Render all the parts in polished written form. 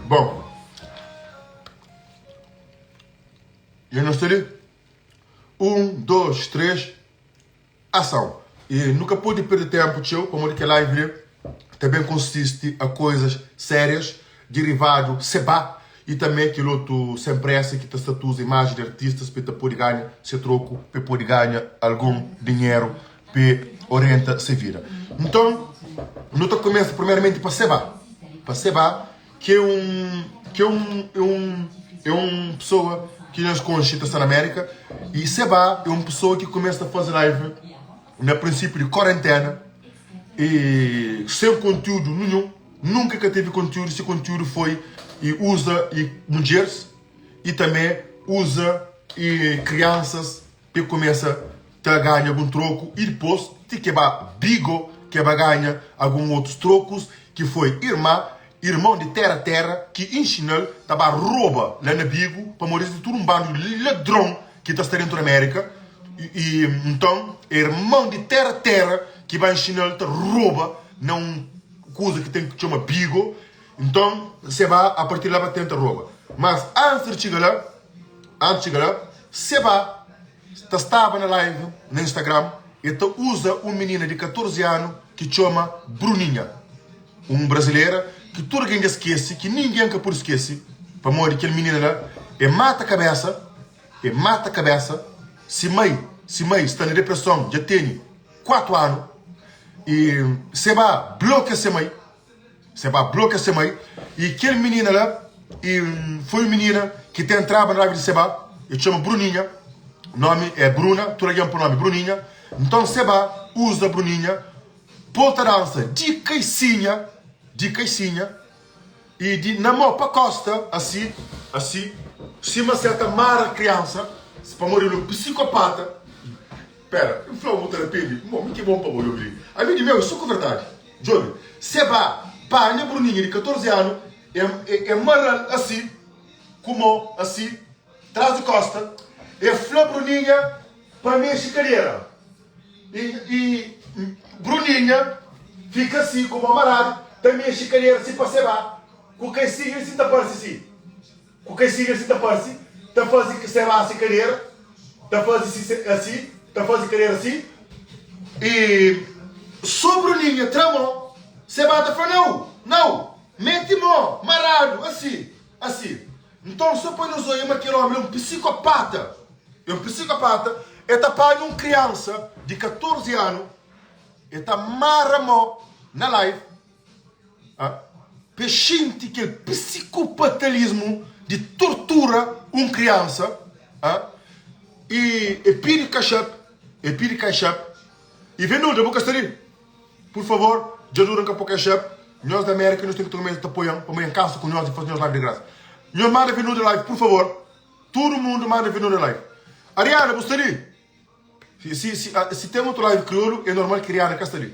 Bon, dja nu sta li? 1, 2, 3, ação! E nu ka pode perde tempu txeu pamodi kel live li ta ben konsisti a koizas sérias derivadu Sebah i tanbe kel otu Sem Pressa ki ta sta ta uza imaji di artistas pa e ta pode ganha se troku pa e pode ganha algun dinheru pa e orienta se vida. Nton nu ta kumesa primeramenti pa Sebah, pa Sebah ki é un ki é un é un é un pesoa ki nhos konxe ta sta na Amérika i Sebah é un pesoa ki kumesa ta faze live na prinsipiu di korentena i sen kontiudu ninhun, nunka ka tevi kontiudu, se kontiudu foi i uza i mudjeris i tanbe uza i kriansas pa e kumesa ta ganha algun troku i dipôs ti ke ba Bigo ke ba ganha algun otus trokus ki foi irma irmon di Tera Tera ki inxinal ta ba roba la na Bigo pamodi es é tudu un bandu di ladron ki ta sta dentu di Amérika i nton é irmon di Tera Tera ki ba inxinal ta roba na un kuza ki ten ki txoma Bigo nton se ba a partir di la ba tenta roba mas antis di txiga la Antis txiga la, Seba ta staba na live na Instagram e ta uza un minina di 14 anu ki txoma Bruninha, un brazilera ki tudu algen dja skese, ki ningen ka pode skese, pamodi kel minina la e mata kabesa, e mata kabesa, si mai, si mai sta na depreson dja tene 4 anu e Seba blokia se mai. Se ba blokia se mai i kel minina la i foi un minina ki ta entraba na live di Seba e txoma Bruninha nomi é Bruna tudu algen poi nomi Bruninha nton Seba uza Bruninha pol ta dansa di kaisinha di kaisinha i di na mo pa kosta asi asi sima se ta mara kriansa pamodi el é un psikopata pera N fla-u bu ta rapende mo mi ki é bon pa bo djobe li ami di meu é so ku verdadi. Djobe, Seba panha Bruninha di 14 anu, e e mara-l asi, ku mo asi, tras di kosta, e fla Bruninha pa mexe kadera. I i Bruninha fika asi, ku mo maradu, ta mexe kadera si pa Seba, ku kaisinha li si ta parse si. Ku kes siga si ta parse, ta faze seba si kadera, ta faze si asi, ta faze kadera si. I so Bruninha tra mo, seba ta fla, Nau, nau, mete mo maradu asi, asi. Nton so pa nos oia ma kel omi la é un pisikopata, é un pisikopata, e ta panha un kriansa di 14 anu, e ta mara mo na live, Pa es xinti kel psikopatalismu di tortura un kriansa i e pidi kaxap, e pidi kaxap i Venuda bu ka sta li? Pur favor, dja dura N ka po kaxap, nhos di Amérika nhos ten ki ta kumesa ta apoia-m pamodi N kansa ku nhos di faze nhos live di grasa. Nhos manda Venuda live pur favor, tudu mundu manda Venuda live. Ariana bu sta li? Si, si, si, ah, si ten otu live kriolu, é normal ki Rihanna ka sta li.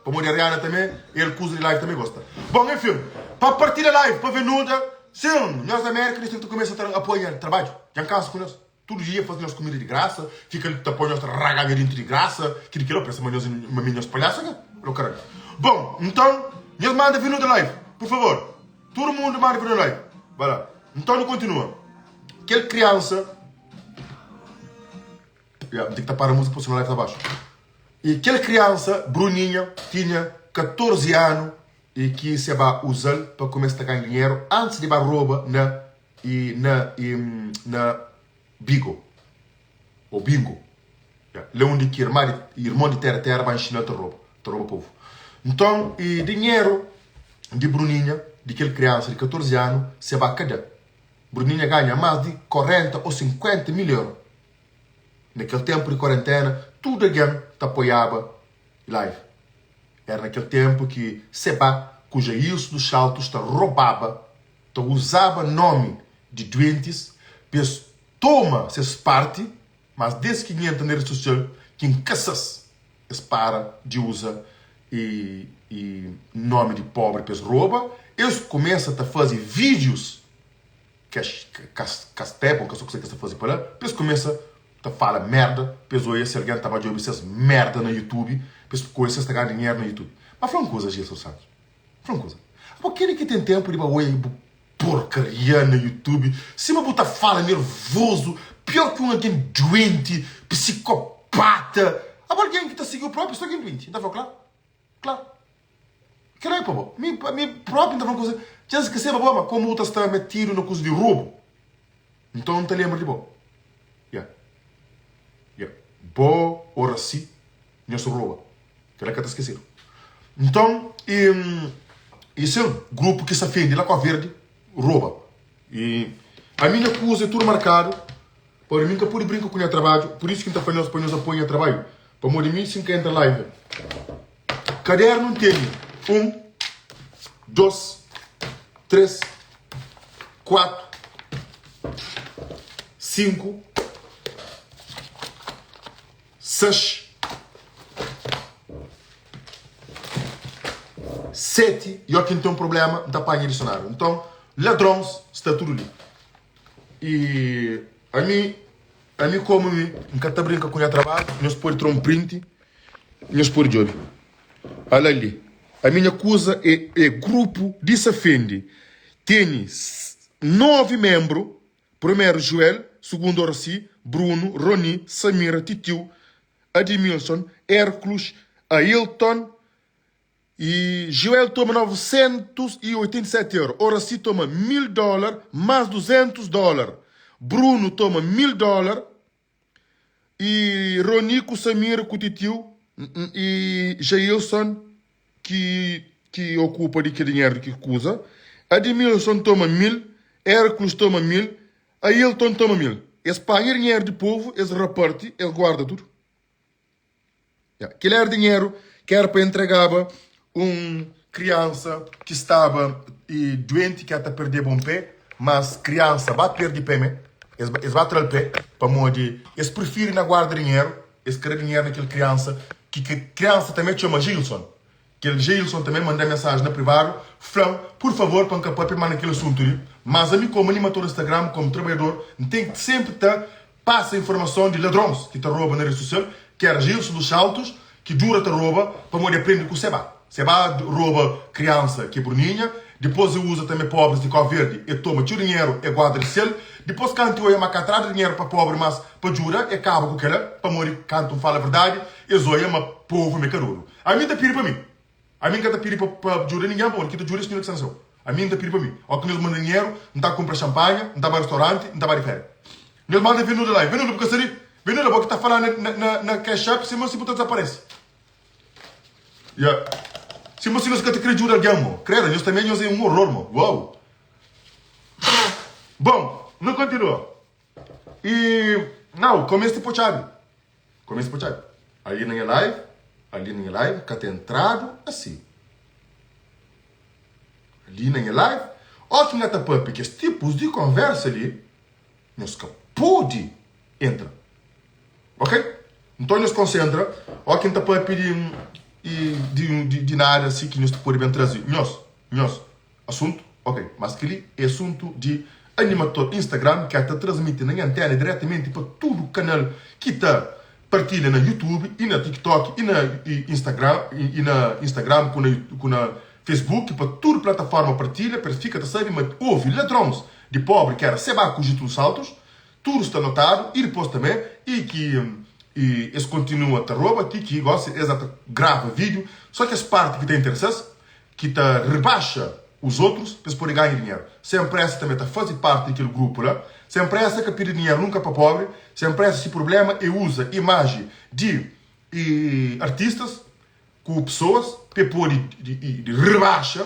Pamodi a Rihanna tanbe, el kuza di live tanbe gosta. Bon, enfin, pa partilha live, pa Venuda, sin, nhos di Amérika, nhos ten ki ta kumesa ta apoia nha trabadju. Dja N kansa ku nhos. Tudu dia faze nhos kumida di grasa, fika li ta poi nhos ta raga nha denti di grasa, kili kila, pensa ma nhos, ma mi nhos palhasu ke? Lo karai. Bon, nton, nhos manda Venuda live, pur favor. Tudu mundu manda Venuda live. Vai la. Nton, nu kontinua. Kel kriansa. Ya, N ten ki ta para múzika pa sino live ta baxu. I kel kriansa, Bruninha, tinha 14 anu i ki se ba uza-l pa kumesa ta ganha dinheru antis di ba roba na i na i na Bigo ô Bingo. Ya, la undi ki irma di irmon di Tera Tera ba nxina-l ta roba, ta roba povu. Nton, i dinheru di Bruninha, di kel kriansa di 14 anu, se ba ka da. Bruninha ganha más di 40 ô 50 mil euro. Na kel ténpu di kuarenténa, tudu algen ta apoiaba live. Éra na kel ténpu ki Seba ku Jailson dos Saltos ta robaba, ta uzaba nómi di duentis pa es toma ses párti, mas dés ki N entra na redi sosial ki N kasa-s, es para di uza i nómi di póbri pa es roba, es kumesa ta faze vídius. Kes kas pega ka sa kuse kes ta faze pa la pa es kumesa ta fala merda pa es oia si algen ta ba djobe ses merda na youtube pa es oia si es ta ganha dinheru na youtube ma fla un kuza Gilson Santos fla un kuza abo keni ki ten tempu di ba oia bu. Porcaria na youtube sima bu ta fala nervoso pior ki un algen duenti psicopata abo algen ki ta siguiu propi so algen duenti nta fla klar klar kela é pa bo mi mi propi nta fla kuza dja skeseba bo ma komu bu ta sta metidu na kuza di robu nton nta lembra di bo ya ya bo oracy nhos roba Kela ka ta skesedu. Nton, i, i sin, grupu ki sa fendi la kua verdi roba. I ami nha kuza é tudu markadu, pamodi mi N ka pudi brinka ku nha trabadju, pur isu ki N ta fla nhos pa nhos apoia nha trabadju, pamodi mi si N ka entra live. Kadernu N tene un, dos, tres, kuatu, sinku, 6, 7 i óki N ten un prubléma N ta panha disionáriu. Nton, ladrons sta tudu li. I ami, ami kómu mi, N ka ta brinka ku nha trabadju. Nhos pode tra un print, nhos pode djobe. Ala li, ami nha kuza é, é grupu di Safende. Tene 9 ménbru. Primeru Joel, sugundu Oracy, Bruno, Roni, Samira, Titiu, Adimilson, Hércules, Ailton y Joel toma 987 euro, Oracy toma 1000 dólar más 200 dólar, Bruno toma 1000 dólar y Roni ku Samira ku Titiu y Jailson ki ki okupa di kel dinheru di ki kuza. Adimilson toma 1000, Hércules toma 1000, Ailton toma 1000. Es panha dinheru di povu, es raparti, es guarda tudu. Ya, kel era dinheru ki era pa entregaba un kriansa ki staba e duenti ki ata perdeba un pé, mas kriansa ba perdi pé mé, es es ba tra-l pé pamodi es prifiri na guarda dinheru, es ka da dinheru na kel kriansa ki ki kriansa tanbe txoma Gilson. Kel Gilson tanbe manda mensaji na privadu fla-m pur favor pa N ka papia más na kel asuntu li, mas ami komu animator Instagram, komu trabadjador, N ten ki senpri ta Pasa informason di ladrons ki ta roba na redi sosial, ki era Gilson dos Saltos, ki dura ta roba pamodi e prende ku Seba. Seba roba kriansa ki é Bruninha, dipos e uza tanbe pobris di Kau Verdi, e toma txeu dinheru e guarda di sel, dipos kantu e oia ma ka trada dinheru pa pobri mas pa djuda, e kaba ku kela, pamodi kantu N fala verdadi es oia ma povu me ka dodu. Ami N ta pidi pa mi. Ami N ka ta pidi pa pa djuda ningen pamodi ki ta djuda é sinhor ki sta na séu. Ami N ta pidi pa mi. Óki nhos manda dinheru, N ta kunpra xanpanha, N ta bai restauranti, N ta bai di féria. Nhos manda venuda la. Venuda bu ka sta li? Venuda bo ki ta fala na na na cash app sima si bu ta dezaparese. Ya. Sima si nhos ka ta kre djuda algen mo. Kreda, nhos tanbe nhos é un oror mo. Uau! Bon, nu kontinua. E nau, ka meste po txabi. Ka meste po txabi. Ali na nha live, ali na nha live ka ta entradu asi. Ali na nha live, ó ki nha ta papia kes tipus di konversa li, nhos ka pode entra. Ok? Nton nhos konsentra, ó ki N ta papia di, di, di, di nada asi ki nhos ta pode ben traze nhos, nhos. Asuntu, Ok, mas kel-li é asuntu di animator Instagram ki ta transmiti na nha antena diretamenti pa tudu kanal ki ta partilha na YouTube i na TikTok i na Instagram i na Instagram ku na ku na Facebook pa tudu plataforma partilha pa es fika ta sabe ma ovi ladrons di pobri ki era Seba ku Getúlio Saltos tudu sta notadu i dipos tanbe i ki i es kontinua ta roba ti ki gosi es ta grava vídeo so kes parti ki ta interesa-s ki ta ribaxa os otrus pa es pode ganha dinheru. Sem Pressa tanbe ta faze parti di kel grupu la. Sem Pressa ka pidi dinheru nunka pa pobri. Sem Pressa si prublema e uza imaji di artistas ku pesoas pa e pode ribaxa,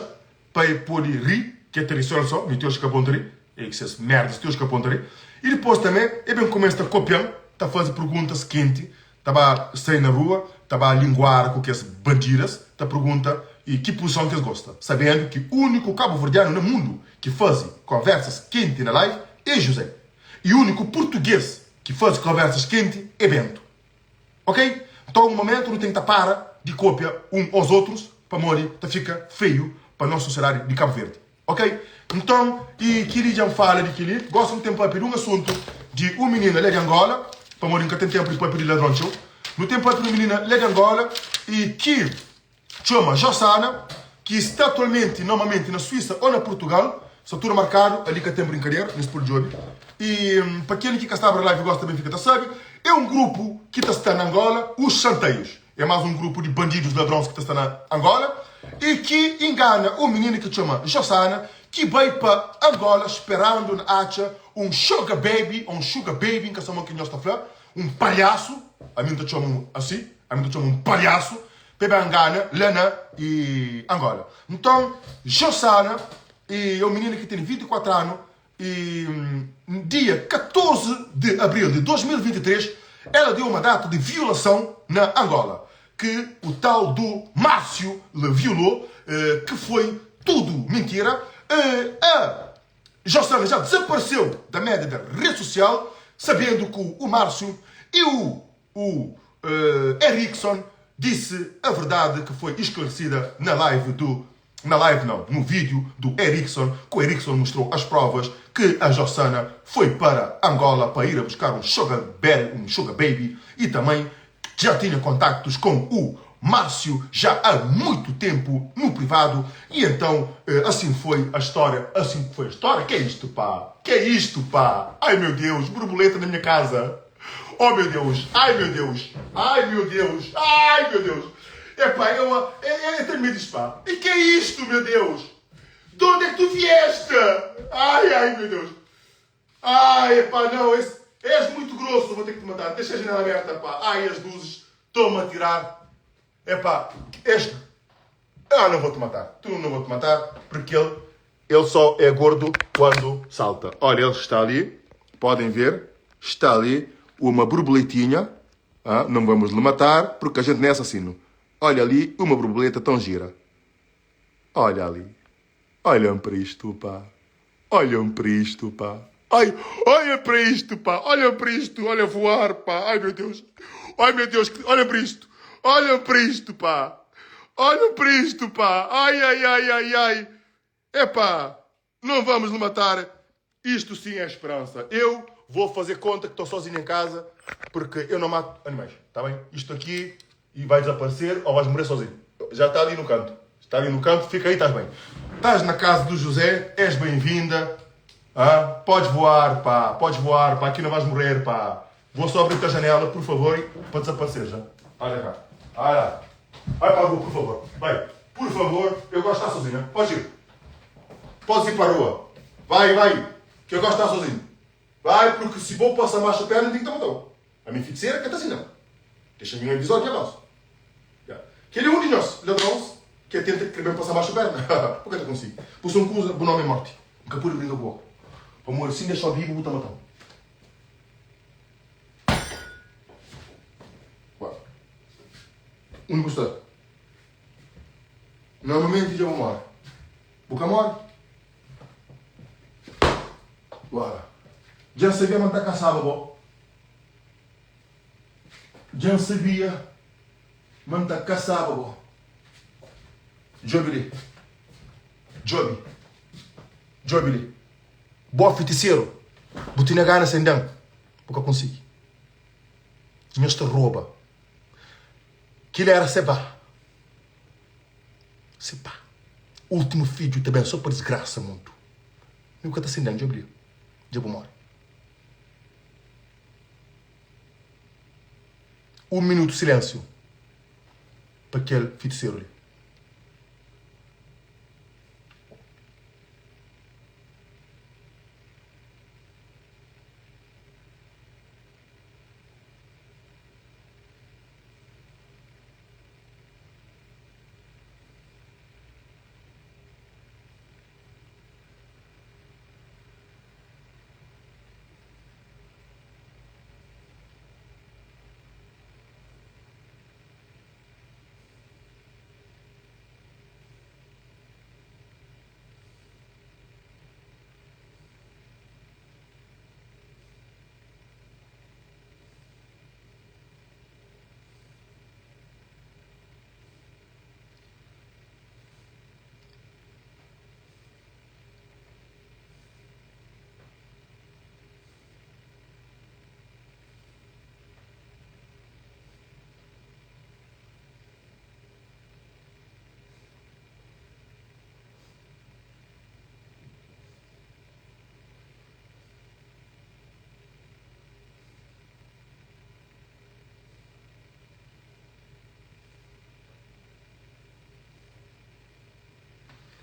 pa e pode ri, ke ta ri so el so, mi ti oji ka pon ta ri, e ki ses merdas ti oji ka pon ta ri. I dipos tanbe e ben kumesa ta kopia-m, ta faze perguntas kenti ta ba sai na rua ta ba linguara ku kes bandidas ta pergunta e ki puzison ki es gosta, sabendu ki uniku kabuverdianu na mundu ki fazi konversas kenti na live e José e uniku purtuges ki fazi konversas kenti e Bento. Ok? Nton un momentu nu ten ki ta para di kopia un os otrus pamodi ta fika feiu pa nos sosiedadi di Kabu Verdi. Ok, nton, i kili dja N fala di kili. Gosi nu ten papia di un asuntu di un minina la di Angola, pamodi N ka ten tenpu di papia di ladron txeu. Nu ten papia di un minina la di Angola i ki txoma Josana, ki sta atualmenti, normalmenti, na Suísa o na Purtugal. Sta tudu markadu, ali ka ten brinkadera, nhos pode djobe. I pa ken ki ka staba na live gosi tanbe fika ta sabe, é un grupu ki ta sta na Angola, os Chanteios. É más un grupu di bandidus ladrons ki ta sta na Angola i ki ingana un minina ki txoma Josana ki bai pa Angola sperandu na atxa un sugar baby ou un sugar baby, N ka sa mo ki nhos ta fla, un palhasu, ami N ta txoma un asi, ami N ta txoma un palhasu, pa e bai ngana la na Angola. Nton Josana é un minina ki tene 24 anu i dia 14 di abril di 2023 ela deu uma data di violason na Angola, ki o tal do Márcio le violou, ki foi tudo mintira. A Josana já desapareceu da média da rede social, sabendo que o Márcio e o o Erickson disse a verdade que foi esclarecida na live do na live não, no vídeo do Erickson, que o Erickson mostrou as provas que a Jossana foi para Angola para ir a buscar um sugar baby, um sugar baby e também já tinha contactos com o Márcio já há muito tempo no privado e então assim foi a história, assim foi a história, que é isto pá, que é isto pá, ai meu Deus, borboleta na minha casa. Oh meu Deus, ai meu Deus, ai meu Deus, ai meu Deus. Epá, eu, eu, eu tenho medo disto, pá. E que é isto, meu Deus? De onde é que tu vieste? Ai, ai, meu Deus. Ai, epá, não, esse, és muito grosso, vou ter que te matar. Deixa a janela aberta, pá. Ai, as luzes estão-me a tirar. Epá, este... Ah, não vou te matar. Tu não vou te matar, porque ele, ele só é gordo quando salta. Olha, ele está ali. Podem ver. Está ali uma borboletinha. Ah, não vamos lhe matar, porque a gente não é assassino. Olha ali uma borboleta tão gira. Olha ali. Olham para isto, pá. Olham para isto, pá. Ai, olha para isto, pá. Olha para isto. Olha voar, pá. Ai, meu Deus. Ai, meu Deus. Olha para isto. Olha para isto, pá. Olha para isto, pá. Ai, ai, ai, ai, ai. Epá, não vamos lhe matar. Isto sim é esperança. Eu vou fazer conta que estou sozinho em casa porque eu não mato animais, tá bem? Isto aqui e vai desaparecer ou vais morrer sozinho. Já está ali no canto. Está ali no canto, fica aí, estás bem. Estás na casa do José, és bem-vinda. Ah, podes voar, pá, podes voar, pá, aqui não vais morrer, pá. Vou só abrir a janela, por favor, para desaparecer já. Olha cá. Olha. Vai para a rua, por favor. Vai. Por favor, eu gosto de estar sozinho. Podes ir. Podes ir para a rua. Vai, vai. Que eu gosto de estar sozinho. Vai, porque se vou passar mais a perna, digo que te A minha feiticeira canta assim não. Deixa-me um episódio é nosso. Yeah. Que ele é um de nós, ladrões, que tenta que bem passar mais a perna. Por que eu consigo? Porque são coisa, o nome é morte. Nunca pude brincar com o Para morrer assim, deixa o vivo, vou te matar. Onde você está? Normalmente já vou morrer. Boca morre. Bora. Já sabia mantar caçaba, bo. Já sabia mantar caçaba, bo. Jobi li. Jobi. Jobi li. Bo feiticeiro. Bu tinha gana sem dan. Bu ka consegui. Nhos ta rouba. Kila era Seba. Seba. Último fidju ta ben só pa disgrasa mundu. Mi bu ka ta sindan, dja obriga. Dja bu more. Un minutu silensiu pa kel fitiseru li.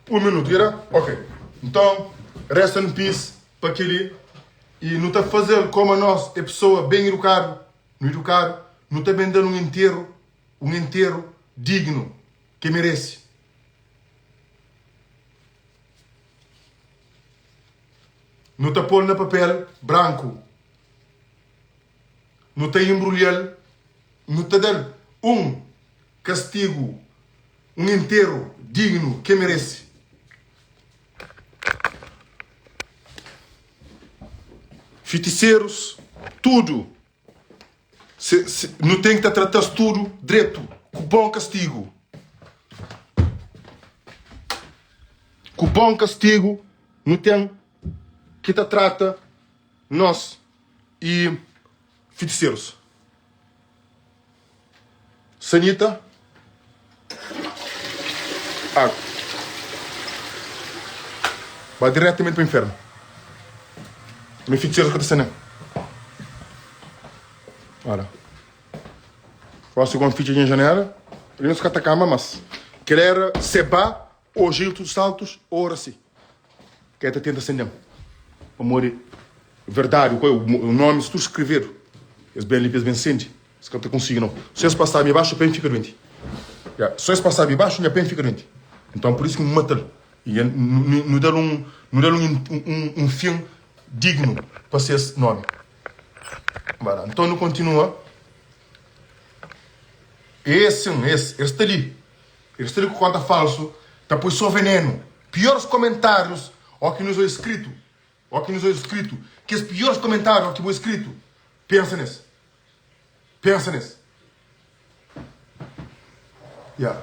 Un minutu, era? Ok. Nton, rest in peace pa kel-li. I nu ta faze-l koma nos é pesoa ben idukadu, nu idukadu, nu ta ben da-l un enteru, un enteru dignu ke merese. Nu ta pô-l na papel branku, nu ta inbrulha-l, nu ta da-l un kastigu, un enteru dignu ke merese. Fitiserus tudu, se, se, nu ten ki ta trata-s tudu dretu, ku bon kastigu. Ku bon kastigu nu ten ki ta trata nos i fitiserus. Sanita Agu Ba diretamenti pa infernu Mi fitiserus ka ta sanen Ora Gosi kon fitxa nha janela Li nos ka ta kamba mas Kel era seba Oji tudu saltus ora si Ke ta tenta senden Pamodi verdadi O nomi sta tudu skrevedu Es ben li pa es ben sende Es ka ta konsigi nau. So es pasa mi baxu pen fika duenti. Ya, so es pasa mi baxu nha pen fika duenti. Nton pur isu ki N matal. I nu dal un, nu dal un, un, un fin dignu pa ses nomi. Ba la. Nton nu kontinua. Es sin, es, es sta li. Es sta li ku konta falsu, ta poi so venenu. Pioris komentarius o ki nos oi skritu. O ki nos oi skritu. Kes pioris komentariu o ki bo skritu. Pensa nes. Pensa nes. Yeah.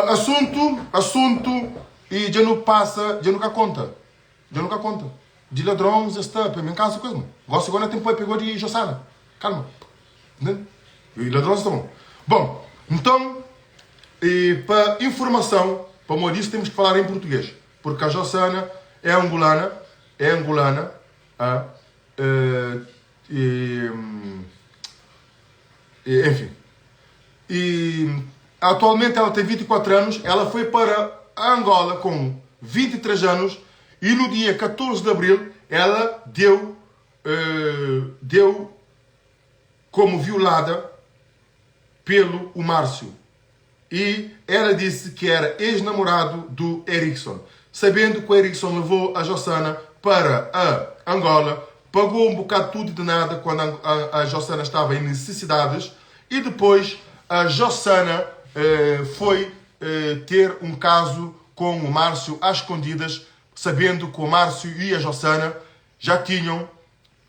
Asuntu, asuntu e dja nu pasa, dja nu ka konta. Dja nu ka konta. Di ladrons es sta, pa mi kansa ku es mo. Gosi gona ten poi pegou di Josana. Kalma. Entende? E ladrons sta bom. Bom, então, e pa informação, pamodi isso temos que falar em português, porque a Josana é angolana, é angolana, ah, E, e, enfim. E atualmente ela tem 24 anos, ela foi para a Angola com 23 anos e no dia 14 de abril ela deu, deu como violada pelo o Márcio. E ela disse que era ex-namorado do Erickson. Sabendo que o Erickson levou a Jossana para a Angola, pagou um bocado tudo de nada quando a, a, a Jossana estava em necessidades e depois a Jossana eh, foi eh, ter um caso com o Márcio às escondidas, sabendo que o Márcio e a Jossana já tinham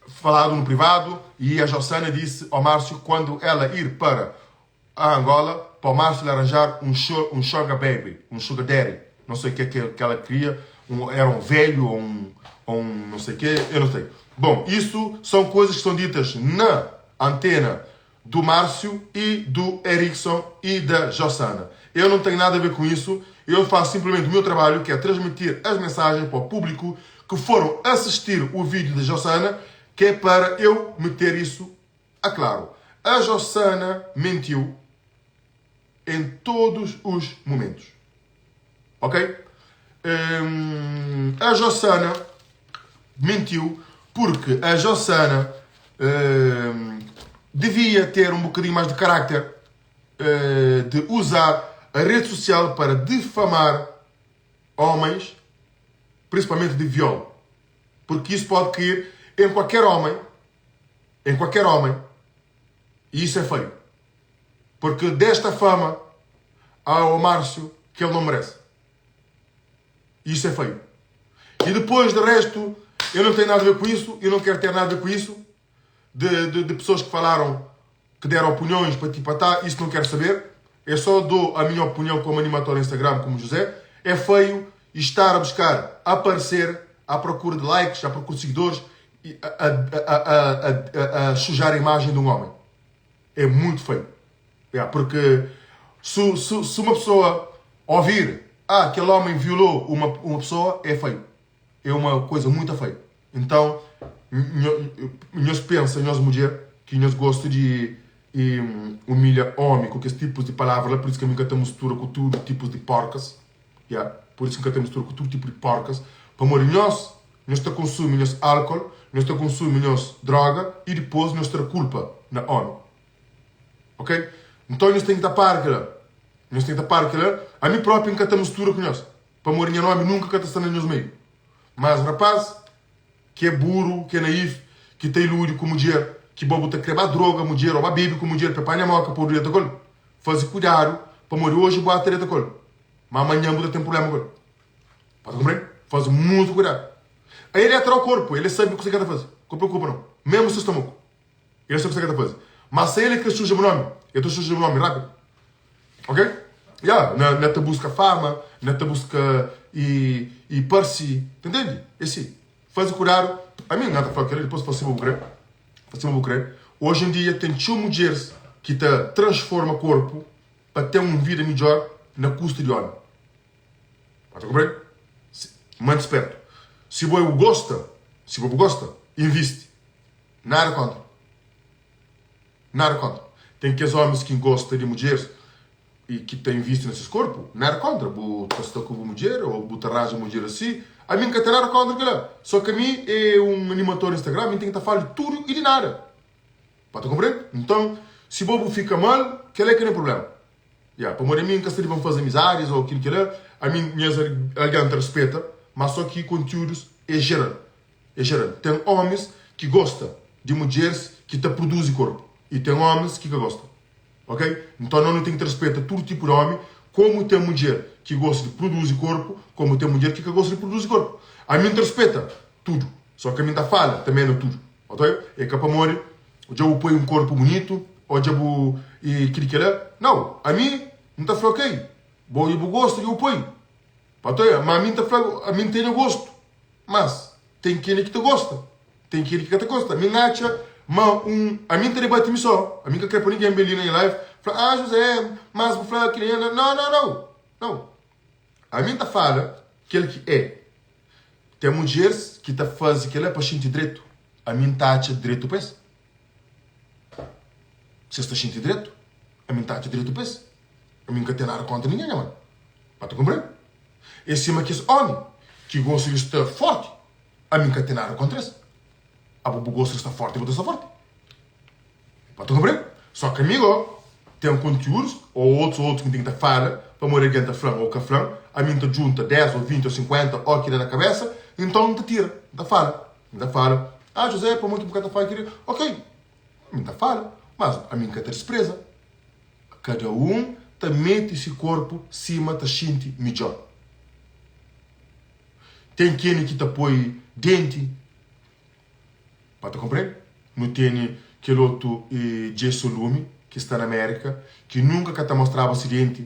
falado no privado e a Jossana disse ao Márcio quando ela ir para a Angola para o Márcio lhe arranjar um, um sugar baby, um sugar daddy, não sei o que, que, que ela queria, um, era um velho ou um, ou um não sei o que, eu não sei. Bom, isso são coisas que são ditas na antena do Márcio e do Erickson e da Jossana. Eu não tenho nada a ver com isso, eu faço simplesmente o meu trabalho, que é transmitir as mensagens para o público que foram assistir o vídeo da Jossana, que é para eu meter isso a claro. A Jossana mentiu em todos os momentos. Ok? A Jossana mentiu porque a Jossana devia ter um bocadinho mais de carácter de usar a rede social para difamar homens, principalmente de viol. Porque isso pode cair em qualquer homem, em qualquer homem, e isso é feio. Porque desta fama ao Márcio que ele não merece. Isso é feio. E depois, de resto, eu não tenho nada a ver com isso, eu não quero ter nada a ver com isso. De, de, de pessoas que falaram, que deram opiniões para ti para tá, isso não quero saber. Eu só dou a minha opinião como animador no Instagram, como José. É feio estar a buscar aparecer à procura de likes, à procura de seguidores, e a, a, a, a, a sujar a imagem de um homem. É muito feio. É, porque se, se, se uma pessoa ouvir ah, aquele homem violou uma, uma pessoa, é feio. É uma coisa muito feia. Então, nós pensa, nós mulher, que nós gosta de e, humilha homem com aqueles tipos de palavras, por isso que eu nunca te mistura com tudo tipos de porcas. Ya, pur isu ki N ka ta mistura ku tudu tipu di porkas, pamodi nhos, nhos ta konsumi nhos álkol, nhos ta konsumi nhos droga i dipôs nhos tra kulpa na ómi. Ok? Nton nhos ten ki ta para kel-la. Nhos ten ki ta para kel-la. Ami própi N ka ta mistura ku nhos, pamodi nha nómi nunka ka ta sta na nhos meiu. Mas rapaz ki é buru, ki é naif, ki ta iludi ku mudjer, ki bo bu ta kre ba droga mudjer ô ba bebe ku mudjer pa e panha moka pa bu deta ku el, faze kuidadu, pamodi oji bu ata deta ku el, ma amanhan bu ta ten prubléma ku el. Ba ta konprende? Faze mutu kuidadu. El é tra korpu, el é sabe kuzê ki el ta faze. Ka preokupa nau. Mésmu si stomaku. El sabe kuzê ki el ta faze. Ma si el é krê suja bu nómi, el ta suja bu nómi rápidu. Ok? Ya, na, na ta buska fama, na ta buska i, i parse. Ta ntende? É si. Faze kudadu. Ami, N ta fla kel-li, dipôs fla sima bu krê. Fla sima bu krê. Oji en dia ten txeu mudjeris ki ta transforma korpu pa ten un vida midjór na kustu di ómi. Ba ta konprende? Mante spertu. Si bo bu gosta, si bo bu gosta, invisti. Nada kontra. Nada kontra. Ten kes omis ki gosta di mudjeris i ki ta invisti na ses korpu, nada kontra. Bu ta sta ku bu mudjer o bu ta ranja mudjer asi. Ami N ka ten nada kontra kila. So ki ami e un animator di Instagram, mi ten ki ta fala di tudu i di nada. Ba ta konprende? Nton, si bo bu fika mal, kila e ka nha prublema. Ya, pamodi ami N ka sta di pa N faze amizadis o kil kila. Ami nhas algen ta rispeta, ma so ki kontiudus e jeral. É jeral. Ten omis ki gosta di mudjeris ki ta pruduzi korpu i ten omis ki ka gosta. Ok? Nton no nu ten ki ta rispeta tudu tipu di omi, komu ten mudjer ki gosta di pruduzi korpu, komu ten mudjer ki ka gosta di pruduzi korpu. Ami N ta rispeta tudu, so ki ami N ta fala tanbe na tudu. Ok? É ka pamodi dja bu poi un korpu bunitu o dja bu i kili kila. Nau, ami N ta fla ok, bo i bu gosta dja bu poi. Pato, ma ami N ta fla, ami N tene gostu. Mas, ten kene ki ta gosta, ten kene ki ka ta gosta. Mi N atxa ma un, ami N ta debati mi so, ami N ka kre pa ningen ben li na nha live fla, ah José, mas bu fla kile, nau, nau, nau, nau. Ami N ta fala kel ki é. Ten mudjeris ki ta faze kela pa xinti dretu, ami N ta atxa dretu pa es. Si es ta xinti dretu, ami N ta atxa dretu pa es. Ami N ka ten nada kontra ningen, nha mano. Ba ta konprende? É sima kes ómi ki gosta di sta fórti, ami N ka ten nada kóntra es. Abo bu gosta di sta fórti, bu ta sta fórti. Ba ta konprende? Só ki ami gó, ten kontiúdus ô otus ô otus ki N ten ki ta fala, pamodi algen ta fla-m ô ka fla-m, ami N ta djunta 10 ô 20 ô 50 ó ki da na kabésa, nton N ta tira, N ta fala. N ta fala, Ah, José, pamodi ki bu ka ta fala kel-li? Ok, ami N ta fala, mas ami N ka ta dispreza. Kada un ta mete si korpu sima ta xinti midjór. Ten kene ki ta poi denti pa ta konprende. Nu tene kel otu Djeso Lumi ki sta na Mérika ki nunka ka ta mostraba si denti.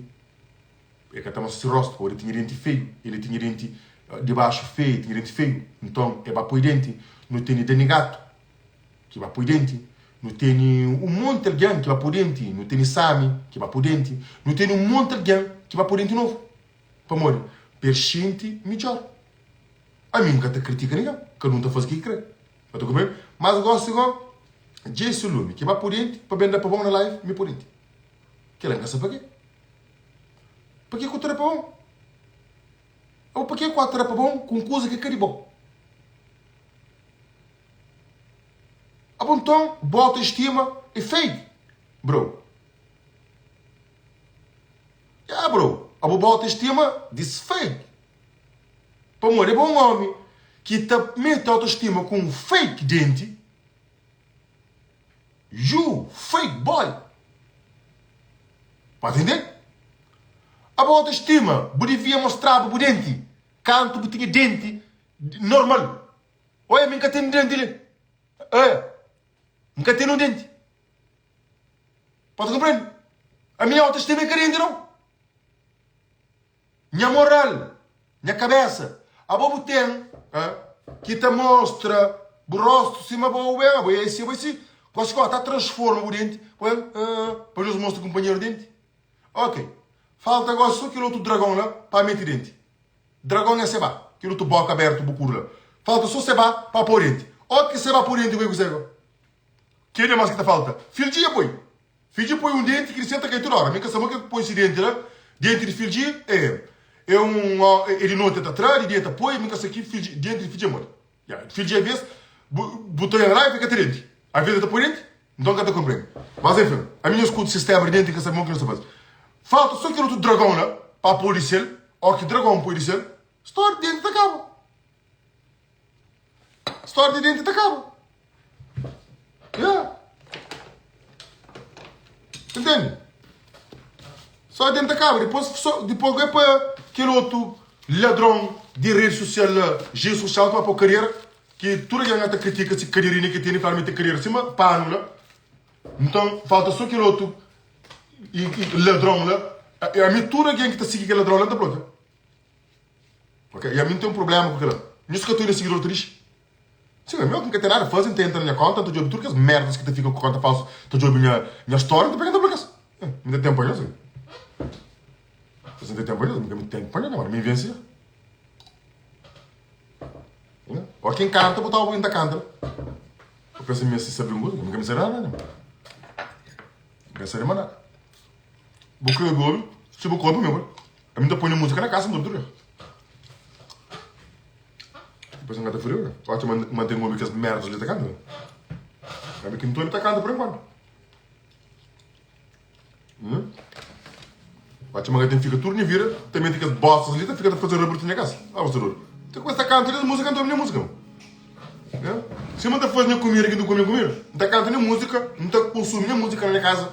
El ka ta mostra si rostu pabia el tinha denti feiu. El tinha denti di baxu feiu, el tinha denti feiu. Nton el ba poi denti. Nu tene Dani Gato. Ki ba poi denti. Nu tene un monti algen ki ba poi denti. Nu tene Sami ki ba poi denti. Nu tene un monti algen ki ba poi denti novu. Pamodi? Pa el xinti midjór. Ami N ka ta kritika ningen. Kada un ta faze ke ki kre. Ba ta konprende? Mas gosi go, Djeiso Lumi ki ba poi denti pa ben da pa bon na live, mi poi denti. Kila N ka sa pake. Pake ku ta da pa bon? Abo pake ku a ta da pa bon ku un kuza ki ka di bo? Abo nton bo autoestima é fake bro. Ya bro, abo bo autoestima this fake. Pamodi abo un omi ki ta mete autoestima ku un fake denti, you fake boy. Pa entende? Abo autoestima bu devia mostraba bu denti kantu bu tinha denti normal. Oia, mi N ka ten denti li. Oia, N ka ten un denti. Pode compreende? A minha autoestima é ka denti, não. Nha moral, nha cabeça. Abo bu ten ki ta mostra bu rosto sima bo ben, abo é si, abo é si. Gosi ko ta transforma bu denti, pa Deus mostra kumpanheru denti. Ok, falta gosi so kel otu dragon la pa mete denti. Dragon é seba, kel otu boka abertu bu kuru la. Falta so seba pa po denti. O ki seba po denti, kue ku seba? Kenha mas ki ta falta? Fildji e poi. Fildji poi un denti ki di seta kai tudu ora. Mi ka sa ma ke poi si denti la. Denti di fildji e. É un ó é di noti el ta tra, di dia el ta poi, mi ka sa ki fidju denti di fidju é modi. Ya, fidju aves bu bu ta oja raiva e ka ta denti, aves el ta poi denti, nton ka ta konprende. Mas enfin, ami nha skuta sistema di denti ka sabi mo ki nos ta faze. Falta so kel otu dragon la pa poi di sel, o ki dragon poi di sel, storia di denti ta kaba. Storia di denti ta kaba. Ya. Entende? Só denti ta kaba. Dipôs, só, dipôs vai pa kel otu ladron di rede social la, G social, pa pô karera, ki tudu algen ta kritika si karerinha ki tene, fla ma el ten karera sima panu la. Nton, falta só kel otu ladron la. Ami tudu algen ki ta sigi kel ladron la, N ta blokia. Ok, e ami N ten un problema ku kila. Nhos ka ta obi sigidor ta dixi? Sim, ami oki N ka ten nada fazi, N ta entra na nha konta, N ta djobi tudu kes merdas ki ta fika ku konta falsu, ta djobi nha nha story, N ta pega N ta blokia-s. N ta ten pa nhos? N ta ten pa nhos? N ka ten pa nhos, mi vensia. Oki N kanta, bu ta obi N ta kanta. Bu pensa mi si sabi un kuza? Mi ka mi sabi nada, N ka sabi ma nada. Bu kre obi, obi, si bu ka obi, mi obi. Ami N ta poi nha múzika na kasa, N ta obi tudu dia. Depois N ka ta feriu, ne? Oca ma N ten obi kes merdas li ta kanta, ne? Ami ki N ta obi ta kanta por enkuantu. Hum? Oca ma N ka ten fika tudu nha vida ta mete kes bostas li ta fika ta faze rabrutu nha kasa. Ah, bu sta dodu. Ta kumesa ta kanta des múzika, N ta obi nha múzika. Né? Sima N ta faze nha kumida ki N ta kume nha kumida, N ta kanta nha múzika, N ta konsumi nha múzika na nha kasa,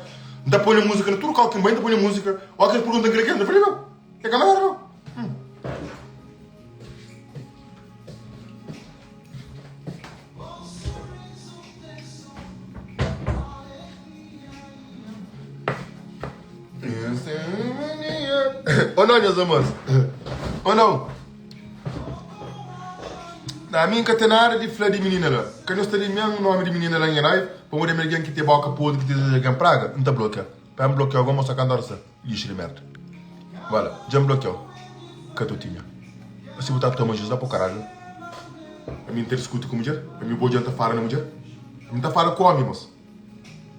N ta poi nha múzika na tudu kau ki N bai, N ta poi nha múzika. Óki es pergunta-m kila ki é, N ta fla, Li meu, é ka merda nau. Hum. Ou não, meus amores? Ou não? Na mi N ka ten nada di fla di minina la. Ka nhos ta limia-m nomi di minina la nha live, pamodi ami algen ki ten boka podri ki ta dezeja algen praga, N ta blokia. Pa N blokia-u go mostra kantu ora sta lixu di merda. Wala, dja N blokia-u. Katotinha. Asi bu ta toma jus la pa karalhu. Ami N ta diskuti ku mudjer? Ami bo dja N ta fala na mudjer? Ami N ta fala ku omi mos.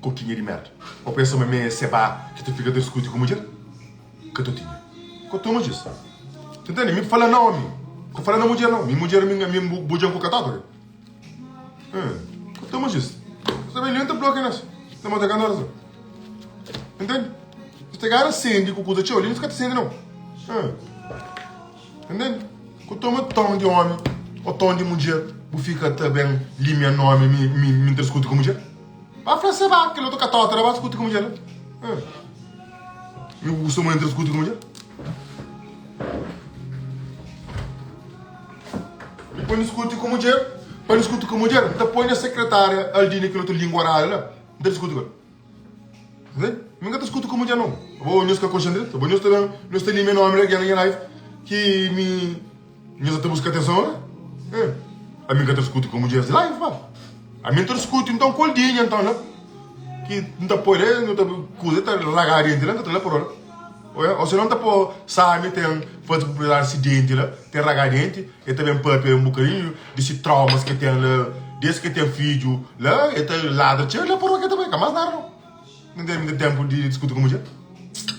Kokinha di merda. Bo pensa ma mi é seba ki ta fika ta diskuti ku mudjer? Katotinha. Ka toma jus. Ta ntende? Mi fala na omi. Ka fala na mudjer nau. Mi mudjer mi mi bo dja N ku katota ke? Ka toma jus. Sabe li N ta blokia nes. Ta mata kantu ora sa. Ntende? Si ta gara sendi ku kuza txeu li, nu ka ta sendi nau. Ntende? Ku toma ton di omi o ton di mudjer, bu fika ta ben limia nomi mi mi mi ta diskuti ku mudjer? Ba fla se ba kel otu katota la ba diskuti ku mudjer la. Mi bu kustuma entra diskuti ku mudjer? Mi pa diskuti ku mudjer, pa diskuti ku mudjer, N ta poi nha sekretaria Aldina kel otu lingua rara la, N ta diskuti ku el. Ntende? Mi ka ta skuta ku mudjer nau. Abo nhos ka konxe dretu. Abo nhos ta ben, nhos ta limia nomi di algen na nha live ki mi nhos ta buska atenson la. Eh, ami ka ta diskuti ku mudjeris di live pa. Ami N ta diskuti nton ku Aldinha nton la. Ki N ta poi la, nu ta kuza ta laga denti la, N ta tra la pa rola. Oia, o se non ta po Sami ten faze publisidadi si denti la, ten raga denti, e ta ben papia un bokadinhu di si traumas ke ten la, des ke ten fidju la, e ta ladra txeu la pa rua ke ta bai, ka mas nada no. N ten ten tempu di diskuti ku mudjer.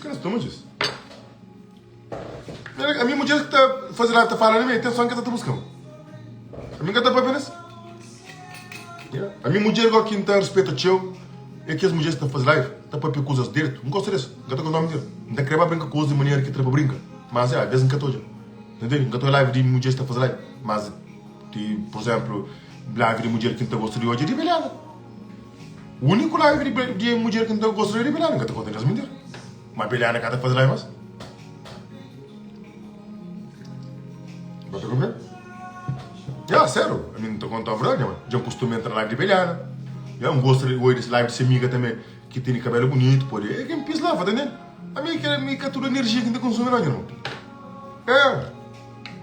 Ka na toma djis. Ami mudjer ki ta faze live ta fala na mi, atenson ke ta ta buska-m. Ami N ka ta papia nes. Ami mudjer go ki N ta rispeta txeu é kes mudjer ki ta faze live, ta papia kuzas diretu. N gosta des, N ka ta gosta di mentira. N ta kre ba brinka ku os di manera ki tra pa brinka, mas ya, des N ka ta odja. Ta ntende? N ka ta odja live di mudjer ki ta faze live, mas di, por exemplu, live di mudjer ki N ta gosta di odja é di Beliana. Uniku live di di mudjer ki N ta gosta di odja é di Beliana. N ka ta konta des mentira. Ma Beliana ka ta faze live mas. Ba ta komprende? Ya, sério, ami N ta konta verdadi, nha mãe. Dja N kustuma entra na live di Beliana. Ya, N gosta di oi desi live di se amiga tanbe, ki tene kabelu bunitu, pode. É ken pis la, fa ta ntende? Ami ke mi ka tudu enerjia ki N ta konsumi la, nha irmon. É,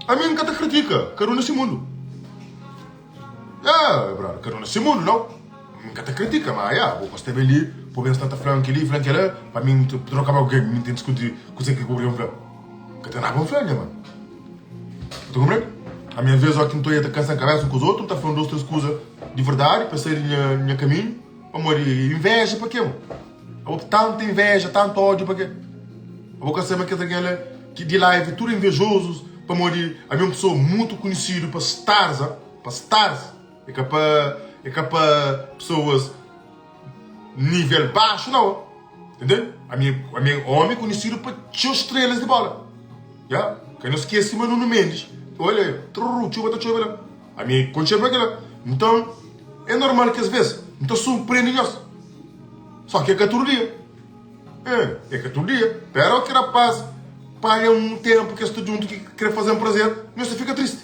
ami N ka ta kritika kada un na si mundu. Ya, brother, kada un na si mundu, nau. N ka ta kritika, ma ya, bo gosta ben li, bo ben sta ta fla-m kel-li, fla-m kel-la, pa mi N ta troka ba ku ken, mi N ten diskuti kuzê ki bu ben fla. N ka ten nada pa N fla, nha mano. Bu ta konprende? Ami alvês óki N ta oia ta kansa-m kabésa un ku otu, N ta fla un, dôs, três kuza di verdadi pa sai di nha nha kaminhu, pamodi invéja pa ke, bo? Abo tantu invéja, tantu ódiu pa ke? Abo ka sabe ma kes algen la. ki di live tudu invejosos pamodi ami é un pessoa mutu kunhisidu pa stars ah pa stars é ka pa é ka pa pessoas nível baxu não entende ami ami é homi kunhisidu pa txeu estrelas di bola ya ka no skesi ma Nuno Mendes olha trrr txuba ta txobe la ami konxe pa kila nton é normal ki as ves nta surprende nhos só ki é ka tudu dia. É, é ka tudu dia. Pera ki rapaz panha un tempu ki es sta djuntu ki kre faze-m prazer, nhos ta fika tristi.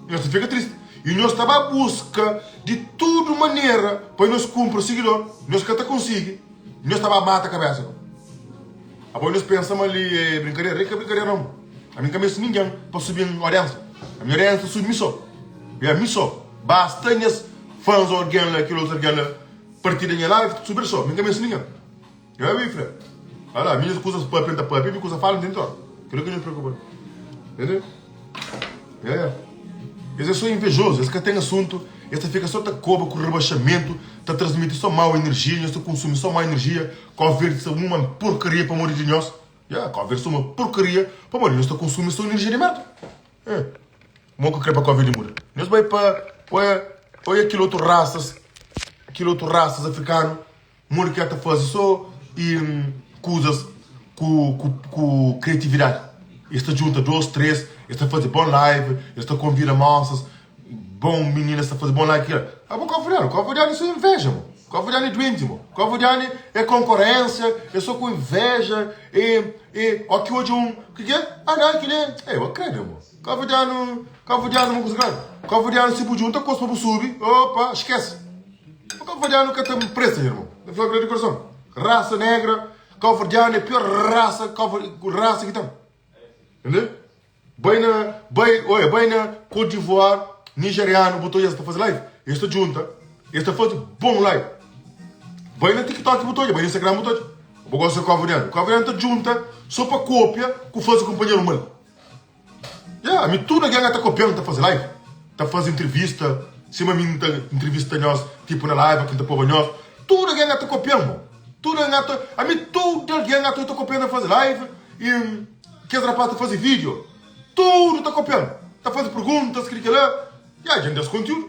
Nhos ta fika tristi. I nhos ta ba buska di tudu manera pa nhos kunpra sigidor, nhos ka ta konsigi, nhos ta ba mata kabesa. Abo nhos pensa ma li é brinkadera? É ka brinkadera nau. Ami N ka meste ningen pa subi-m audiensia. Ami audiensia ta subi mi so. É mi so. Basta nhas fans o algen la, kel otu algen la partilha nha live, ta subi el so. Mi N ka meste ningen. Ya mi fla, Ala, minhas kuzas papia, N ta papia, mi kuza fala, N ten tora. Kila ki nhos preokupa. Entende? Ya, ya. Es é só invejoso, es ka ten asuntu, es ta fika só ta koba ku rebaxamentu, ta transmiti só mau enerjia, nhos ta konsumi só mau enerjia, Kau Verdi sta uma porkaria pamodi di nhos. Ya, Kau Verdi sta uma porkaria pamodi nhos ta konsumi só enerjia di merda. Eh, mo ku kre pa Kau Verdi muda? Nhos bai pa, oia, oia kil otu rasas, kil otu rasas afrikanu. Modi ki el ta faze so i kuzas ku ku kriatividadi. Es ta djunta dos, tres, es ta faze bon live, es ta konvida mosas, bon mininas ta faze bon live kila. Abo Cabo-Verdiano, Cabo-Verdiano é so inveja mo. Cabo-Verdiano é duenti mo. Cabo-Verdiano é konkorensia, é so ku inveja, é é ó ki odja un, ki ki é? Ah não, kila é, eu kredu mo. Cabo-Verdiano, Cabo-Verdiano é uma kuza grandi. Cabo-Verdiano si bu djunta kos pa bu subi, opa, skese. Ma Cabo-Verdiano ka ta presta, nha irmon. N ta fla di korason. Rasa negra, Cabo-Verdiano é pior rasa, rasa ki ten. Entende? Bai na, bai, oia, bai na Côte d'Ivoire, nigeriano, bu ta odja es ta faze live. Es ta djunta, es ta faze bon live. Bai na TikTok bu ta odja, bai na Instagram bu ta odja. Bu gosta di Cabo-Verdiano. Cabo-Verdiano ta djunta so pa kopia ku faze kunpanheru mal. Ya, ami tudu algen ta kopian ta faze live, ta faze entrevista, sima mi nta entrevista nhos tipo na live ki nta poba nhos, tudu algen ta kopian mo, tudu algen ta, ami tudu algen ta ta kopian ta faze live i kes rapaz ta faze video, tudu ta kopian, ta faze perguntas kili kila, ya dja ndas kontiudu,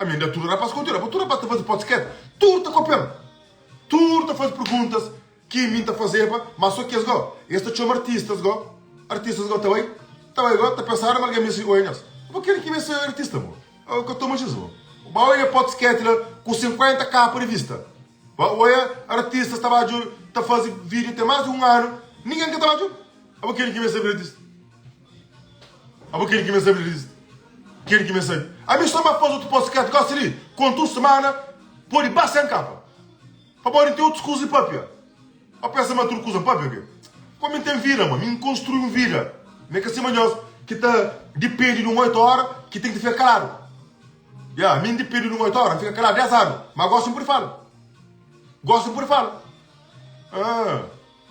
ami nda tudu rapaz kontiudu, tudu rapaz ta faze podcast, tudu ta kopian, tudu ta faze perguntas. Ki mi ta fazeba, ma so kes go, es ta txoma artistas go, artistas go ta bai, ta bai go, ta pensadu ma algen meste oia nhos. Bo ken ki meste artista bo? Abo ka toma Jesus bo. Ba oia podcast la ku 50 kapa di vista. Ba oia artistas ta ba dju ta faze video tem mas di un anu, ningen ka ta ba dju. Abo ken ki meste abri artista? Abo ken ki meste abri artista? Ken ki meste abri? Ami so ba faze otu podcast gosi li, konta un semana pode ba 100 kapa. Pamodi N ten otus kuza di papia. Pa pensa ma tudu kuza N papia oke. Komu N ten vida, ma mi N konstrui un vida. Mi é ka sima nhos ki ta dipende di un oitu ora ki ten ki fika kaladu. Ya, mi N dipende di un oitu ora, N fika kaladu des anu, ma gosi N pudi fala. Gosi N pudi fala. Ah,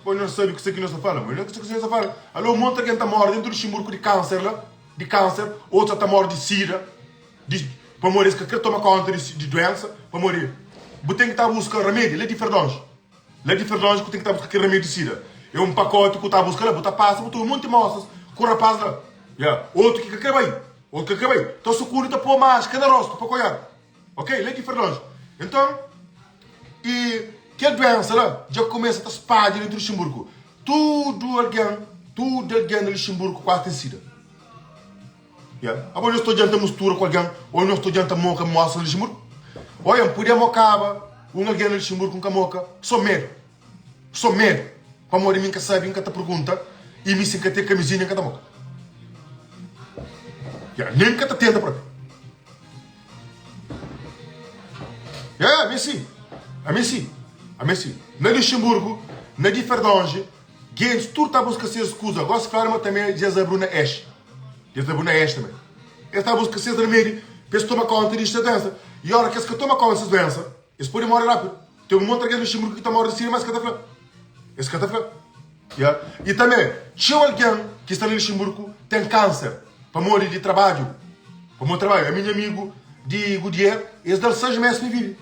bo nhos sabi kuse ki nhos ta fala, ma nhos ka sabi kuse ki nhos ta fala. Alo, monti algen ta mori dentu di Luxemburgu di kanser la, di kanser, otus ta mori di sida. Di, pamodi es ka kre toma konta di, di duensa, pamodi bu ten ki ta buska ramedi la di Ferdonji. La di Ferdonji ku ten ki ta buska kel ramedi di sida. É un pakoti ku ta buska la, bu ta pasa, bu ta obi monti mosas ku rapaz la. Ya, otu ki ka kre bai, otu ka kre bai, ta sukundi ta po maskra na rostu pa koiadu. Ok, la di Ferdonji. Enton, i kel duensa la dja kumesa ta spadja dentu Luxemburgu. Tudu algen, tudu algen na Luxemburgu kuazi ten sida. Ya. Abo nhos ta odja-m ta mustura ku algen ô nhos ta odja-m ta moka mosa na Luxemburgu? Oia, N podia mokaba un algen na Luxemburgu, N ka moka. Sô medu. Sô medu. Pamodi mi N ka sabe, N ka ta pergunta i mi si N ka ten kamizinha N ka ta moka. Ya, nen N ka ta tenta propi. Ya, ya, ami é si. Ami é si. Ami é si. Na Luxemburgu, na Differdange, gentis tudu ta buska ses kuza. Gosi fladu ma tanbe dja es abri-u na Esch. Es ta bu na es tanbe. Es ta buska ses remedi pa es toma konta di ses duensa. I ora ki es ka toma konta di ses duensa, es pode more rapidu. Ten un monti algen na Luxemburgu ki ta more di sida, ma es ka ta fla. Es ka ta fla. Ya. I tanbe, txeu algen ki sta na Luxemburgu ten kanser pamodi di trabadju. Pamodi trabadju. Ami nha amigu di Goodyear, es da-l 6 mes pa vive.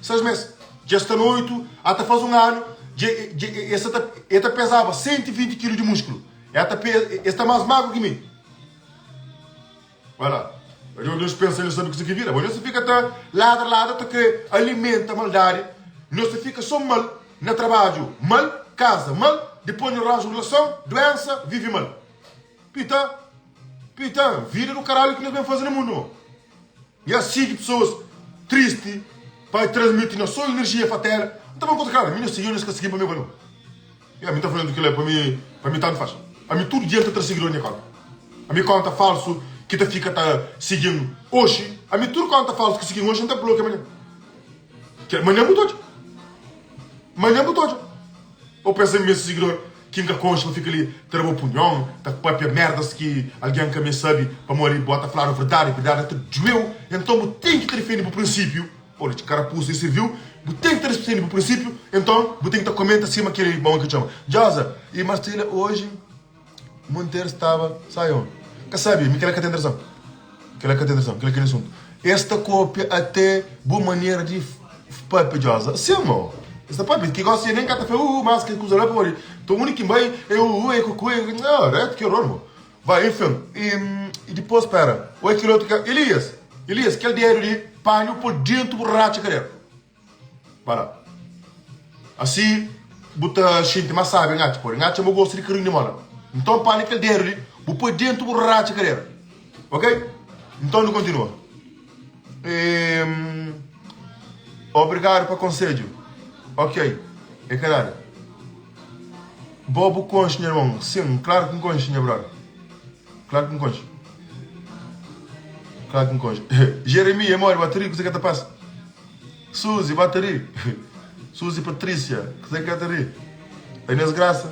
6 mes. Dja sta na 8, ata faze un anu, dja, dja, e, e, ta, e ta pezaba 120 kilu di muskulu. E ta pe, e sta mas magu ki mi. Vai la. Deus, Deus pensa, Deus sabe kusa ki vira. Bo Deus ta fika ta ladra, ladra, ta kre alimenta maldadi. Deus ta fika so mal na trabadju, mal, kaza, mal, dipos nho ranja un relason, duensa, vivi mal. Pita, pita, vida do caralho ki nhos ben faze na mundu, mo. Nha sigi pessoas tristi pa transmiti nha so energia fatela. N ta fla un kuza klaru, mi nhos sigi o nhos ka sigin pa mi igual. Ya, mi ta fla kila pa mi, pa mi tantu faz. Ami tudu dia N ta tra sigidor nha konta. Ami konta falsu ki ta fika ta sigin oxi, ami tudu konta falsu ki sigin oxi N ta blokia manha. Ke manha bu ta odja. Manha bu ta odja. Ou pensa mi meste sigidor ki N ka konxe pa fika li ta da bo opinion, ta papia merdas ki algen ka me sabe pamodi bo ta fladu verdadi, verdadi ta dueu, enton bu ten ki ta difende bu prinsipiu. Pode ti karapusa i sirviu, bu ten ki ta difende bu prinsipiu, enton bu ten ki ta komenta sima kel bon ki txoma Joza i Marcela oji Monteiro staba sai on ka sabe mi kela ka ten razon kela ka ten razon kela kel asuntu es ta kopia ate bu manera di papia Joza sim mo es ta papia ki gosi nen ka ta fla uu mas kel kuza la pamodi to uni ki bai e uu e kuku e no reto ki oror mo Vai, enfin, i dipôs, pera, oi kel otu ka, Elias, Elias, kel dedu li, panha-u pô dentu bu ratxa kadera. Ba la. Asi bu ta xinti más sábi, N atxa, pode. N atxa ma bu gosta di karinhu di mola. Nton, panha kel dedu li, bu poi dentu bu ratxa kadera. Ok? Nton, nu kontinua. E, obrigadu pa konsedju. Ok, é ka nada. Bo bu konxe nha irmon? Sin, klaru ki N konxe nha brother. Klaru ki N konxe. Klaru ki N konxe. Jeremia, mori, ba ta ri, kuzê ki ta pasa? Suzy, ba ta ri. Suzy Patrícia, kuzê ki ta ri? Inês Graça.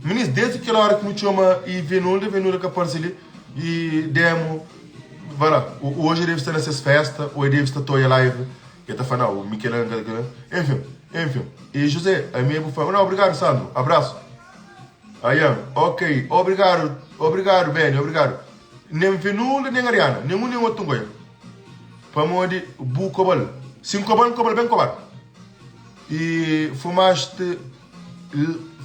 Minis, desde kel hora ki nu txoma e Venulda, Venulda ka parse li e demo, vai lá, hoje deve estar na ses festa, ou deve estar toia live. El ta fla, Nau, mi kel-la N ka ta kel-la. Enfin, enfin. E José, ami é bu fã. Nau, obrigadu, Sandro. Abrasu. Ayan, ok. Obrigadu, obrigadu, Benny, obrigadu. Nen Venula, nen Ariana, nen un nen otu N goia. Pamodi bu koba-l. Si N koba-l, N koba-l ben kobadu. E fumaste,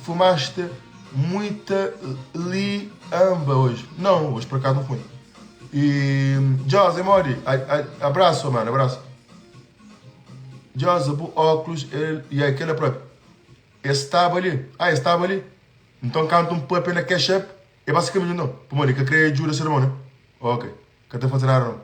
fumaste muita liamba hoje. Não, hoje por acaso não fumei. E José, modi? Abraço, mano, abraço. José, bu óculos, el, e aí, aquela própria. Estava ali. Ah, estava ali. Então canta um papel na Cash App. É basicamente não. Pô, que queria ajuda seu irmão, né? Ok. Que te fazer nada não.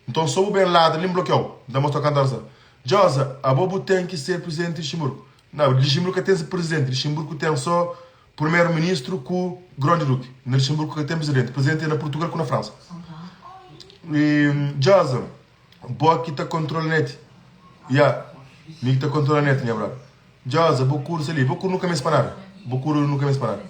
Então só o bem ladra, nem bloqueou. Então mostra cantar assim. José, a bobo tem que ser presidente de Luxemburgo. Não, Luxemburgo tem ser presidente. Luxemburgo tem só Primeiro-Ministro ku Grande Duque. Na Luxemburgo ka ten presidente. Presidente é na Portugal ku na França. E Josa, bo ki ta controla net. Ya, mi ki ta controla net, nha brother. Josa, bo kuru sa li. Bo kuru nunka meste pa nada. Bo kuru nunka meste pa nada.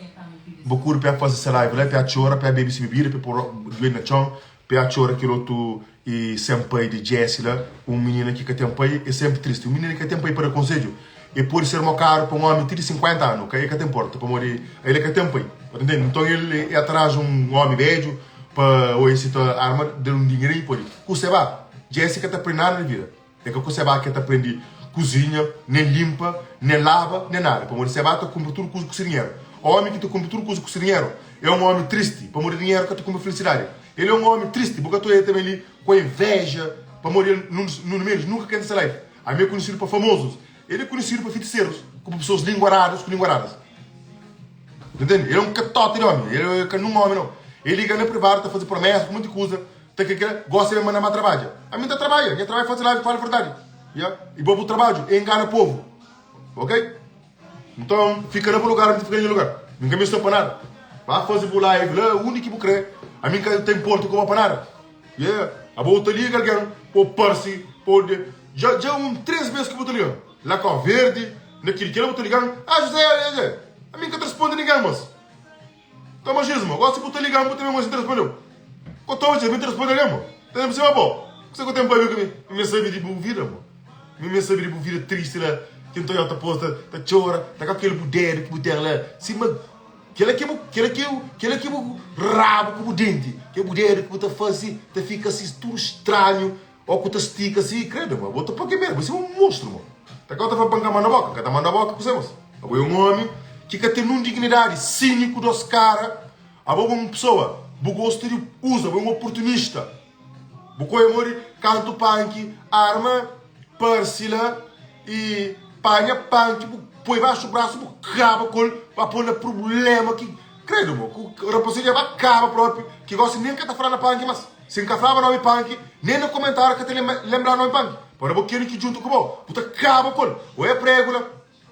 Bo kuru pa faze se live la, pa txora, pa bebe se bebida, pa pôr joelho na txon, pa txora kel otu e sen pai di Jesse la. Un minina ki ka ten pai é senpri tristi. Un minina ki ka ten pai pa da konsedju. E pode ser mokadu pa un omi ti di 50 anu, ka e ka ta inporta, pamodi el e ka ten pai, bu ta ntende? Nton el e atrás un omi bedju pa oja si ta arma da-l un dinherinhu pode ku seba. Jesse ka ta prende nada na vida, e ka ku seba ke ta prende kuzinha, nen limpa, nen laba, nen nada, pamodi seba ta kunpra tudu kuza ku se dinheru. Omi ki ta kunpra tudu kuza ku se dinheru e un omi tristi, pamodi dinheru ka ta kunpra filisidadi. El e un omi tristi, bu ka ta oja tanbe li ku inveja, pamodi el, nun menus, nunka ka entra se life. Ami é konhisidu pa famozus. El é konhisidu pa fitiserus ku pa pesoas linguaradus ku linguaradas. Ntende? El é un katota di omi. El é ka nun omi nau. El liga na privadu ta faze promesa ku monti kuza, ta kre kre, gosi el ben manda ma trabadja. Ami N ta trabadja. Nha trabadju é faze live fala verdadi. Ya. I bo bu trabadju é ingana povu. Ok? Nton, fika na bu lugar, ami ta fika na nha lugar. Mi N ka meste pa nada. Ba faze bu live la undi ki bu kre. Ami N ka ta inporta ku bo pa nada. Yeah. Abo bu ta liga algen pa bu parse, pa bu de. Dja, dja un 3 bes ki bu ta liga. La Kau Verdi, na kil kila bu ta liga-m, Ah, José, José. Ami N ka ta responde ningen, mos. Toma juizu, mo. Gosi bu ta liga-m, bu ta ben gosi N ta responde-u. Ko toma juizu, mi N ta responde algen, mo. Ta ben sima bo. Kuse ku ten pabia ku mi? Mi me sabe di bu vida, mo. Mi me sabe di bu vida tristi la, ki N ta oja-u ta posta, ta txora, ta ka kel bu dedu ki bu ten la, sima. Kela ki bu, kela ki, kela ki bu rabu ku bu denti, ke bu dedu ki bu ta fasi, ta fika si tudu stranhu, o ku ta stika si, kredu ma bo ta pake medu, bo sima un monstru mo. Ta ka ta fla pa N ka manda boka, N ka ta manda boka kuse mos. Abo é un omi. ki ka ten nun dignidadi, síniku dos kara. Abo bo un pesoa, bu gosta di uza, bo é un oportunista. Bu koi modi kantu panki arma parsi la i panha panki bu poi baxu brasu bu kaba kol ba pol na prublema ki kredu mo ku rapasinha ba kaba propi ki gosi nen ka ta fala na panki mas si nka flaba nomi panki nen na komentariu ka ta lembra nomi panki pabia bo keni ki junta ku bo bu ta kaba kol oia pregu la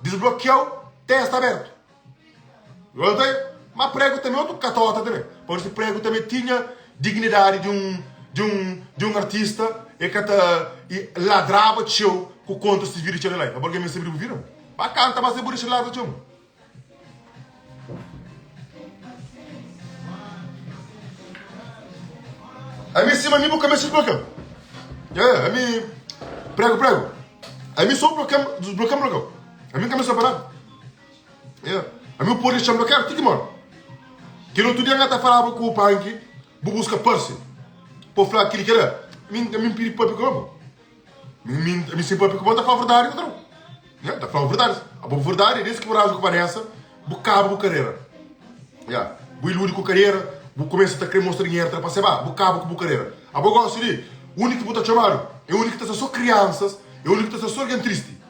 disblokiau testa abertu. Ma pregu também outro catota também. Por isso pregu também tinha dignidade de um de um de um artista e que ta e ladraba txeu ku conta se vida txeu lá. Agora alguém sabe do vida? Ba canta mas é burro ladra txeu. A mim cima a mim boca me desbloqueia. É, a mim prego prego. A mim só bloqueia, desbloqueia bloqueia. A mim cabeça parada. Yeah. Ami bu pode dexa-m blokiadu ti ki móre. Kel otu dia N ka ta falaba ku bu panki, bu buska parse pa bu fla kili kela. Ami ami N pidi papia ku bo. Mi ami si N papia ku bo N ta fla verdadi ku ta Yeah, N ta fla verdadi. Abo verdadi é des ki bu ranja ku Vanessa, bu kaba bu karera. Yeah. Bu iludi ku karera, bu kumesa ta kre mostra dinheru ta pase ba, bu kaba ku bu karera. Abo gosi di, undi ki bu ta txomadu é undi ki ta sta so kriansas, é undi ki ta sta so algen tristi.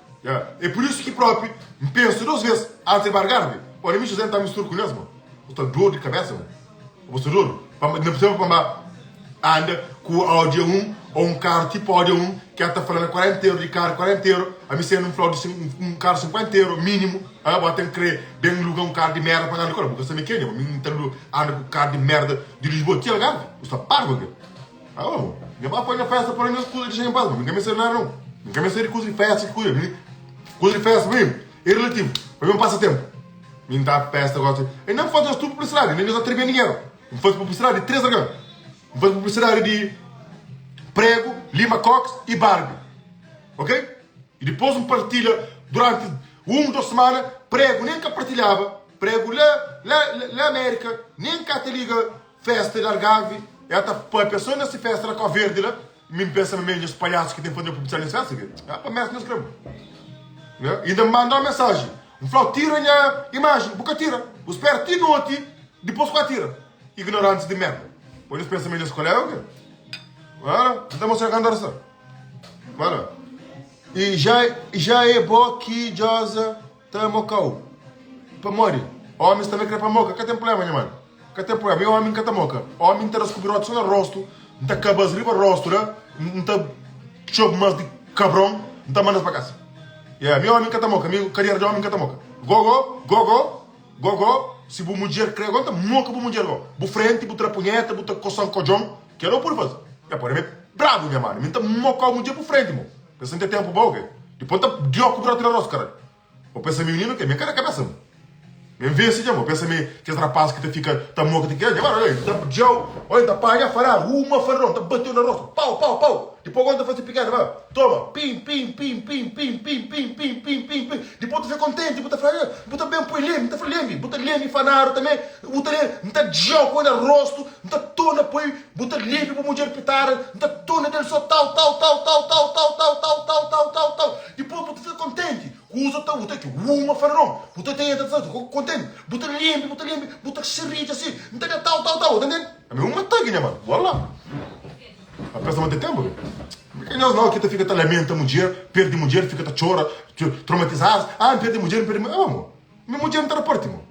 É pur isu ki propi N pensa dos vez antis di bargarbi. Ora mi José N ta mistura ku nhos ma Bu ta dor di kabesa ma Bu sta dodu pa N precisa pa N anda ku Audi A1 ou un karu tipu Audi A1 ki ata fala na 40 euro di karu 40 euro ami sendo un flau di un karu 50 euro minimu ah bu ata kre ben luga un karu di merda pa anda ku el bu ka sabe kenha mi N ta anda ku karu di merda di Lisboa ti Algarve bu sta parvu ke. Ah oh, nha ba foi na festa para nhos kuza dexa em paz, mi ka meste nada não. Mi ka meste de kuza de festa, kuza, mi kuza de festa mi é relativo, pa mi é um passatempo. Mi não tá festa gosta. E não faz tu publicidade, nem nós atrebe dinheiro. Não faz publicidade de três orgãos. Não faz publicidade de prego, lima cox e Barbie. Ok? E depois um partilha durante um, duas semanas, prego nem que partilhava, prego lá, lá, lá América, nem cá te liga Festa di Algarvi, el ta papia so na si festa na Cabo Verde la, mi n'pensa ma nhos palhaços ki ten faze publicidade nes festa ki ah pa merda nhos kreba nha inda m'manda un mensagem n'flau tira nha imagem bu ka tira bu spera ti noti dipos ku atira ignorantes di merda po nhos pensa ma nhos kolega o ke ah n'ta mostra kandora sa bala e já já é bo ki djosa Ta mokau pamodi omis tanbe kre pa moka ka ten problema nha mano ka ten problema mi omi nka ta moka omi nta das ku biroti so na rostu nta kabas riba rostu la nta txomas di kabron nta mandas pa kasa yeah mi omi nka ta moka mi kadera di omi nka ta moka gogo gogo gogo si bu mudjer kre go nta moka bu mudjer go bu frenti bu tra punheta bu ta kosan kodjon kela bu pudi fazi ya pode mi brabu nha mano mi nta mokau mudjer bu frenti mo. Pensa n ten tempu bom ke dipos n ta dioku biroti na rostu karalhu. Bo pensa mi mininu ke mi ka da kabesa mi. Mi n vensi dja bo pensa mi kes rapaz ki ta fika ta moka ta kila dja mano n ta djau oi n ta panha fará uma farron n ta bateu na rostu pau pau pau dipos gosi n ta fasi pikada ba toma pim pim pim pim pim pim pim pim pim pim pim dipos bu ta fika kontenti bu ta fla bu ta ben poi lemi n ta fla lemi bu ta lemi fanadu tambe bu ta lemi n ta djau ku el na rostu n ta torna poi Bu ta limpi bu mudjer pitada, N ta torna del so tau tau tau tau tau tau tau tau tau tau tau tau. Dipôs bu ta fika kontenti. Kuza ta bu ta ki uma falaron. Bu ta tenta ta fika kontenti. Bu ta limpi, bu ta limpi, bu ta xirija si. N ta da tau tau tau. Ta ntende? Ami uma tagi nha mano. Wala. A pensa ma ten tempu ke? Mi ka nhos nau ki ta fika ta lamenta mudjer, perdi mudjer, fika ta txora, traumatizadu. Ah, N perdi mudjer, N perdi mudjer. Ah, mo. Mi mudjer N ta raparti mo.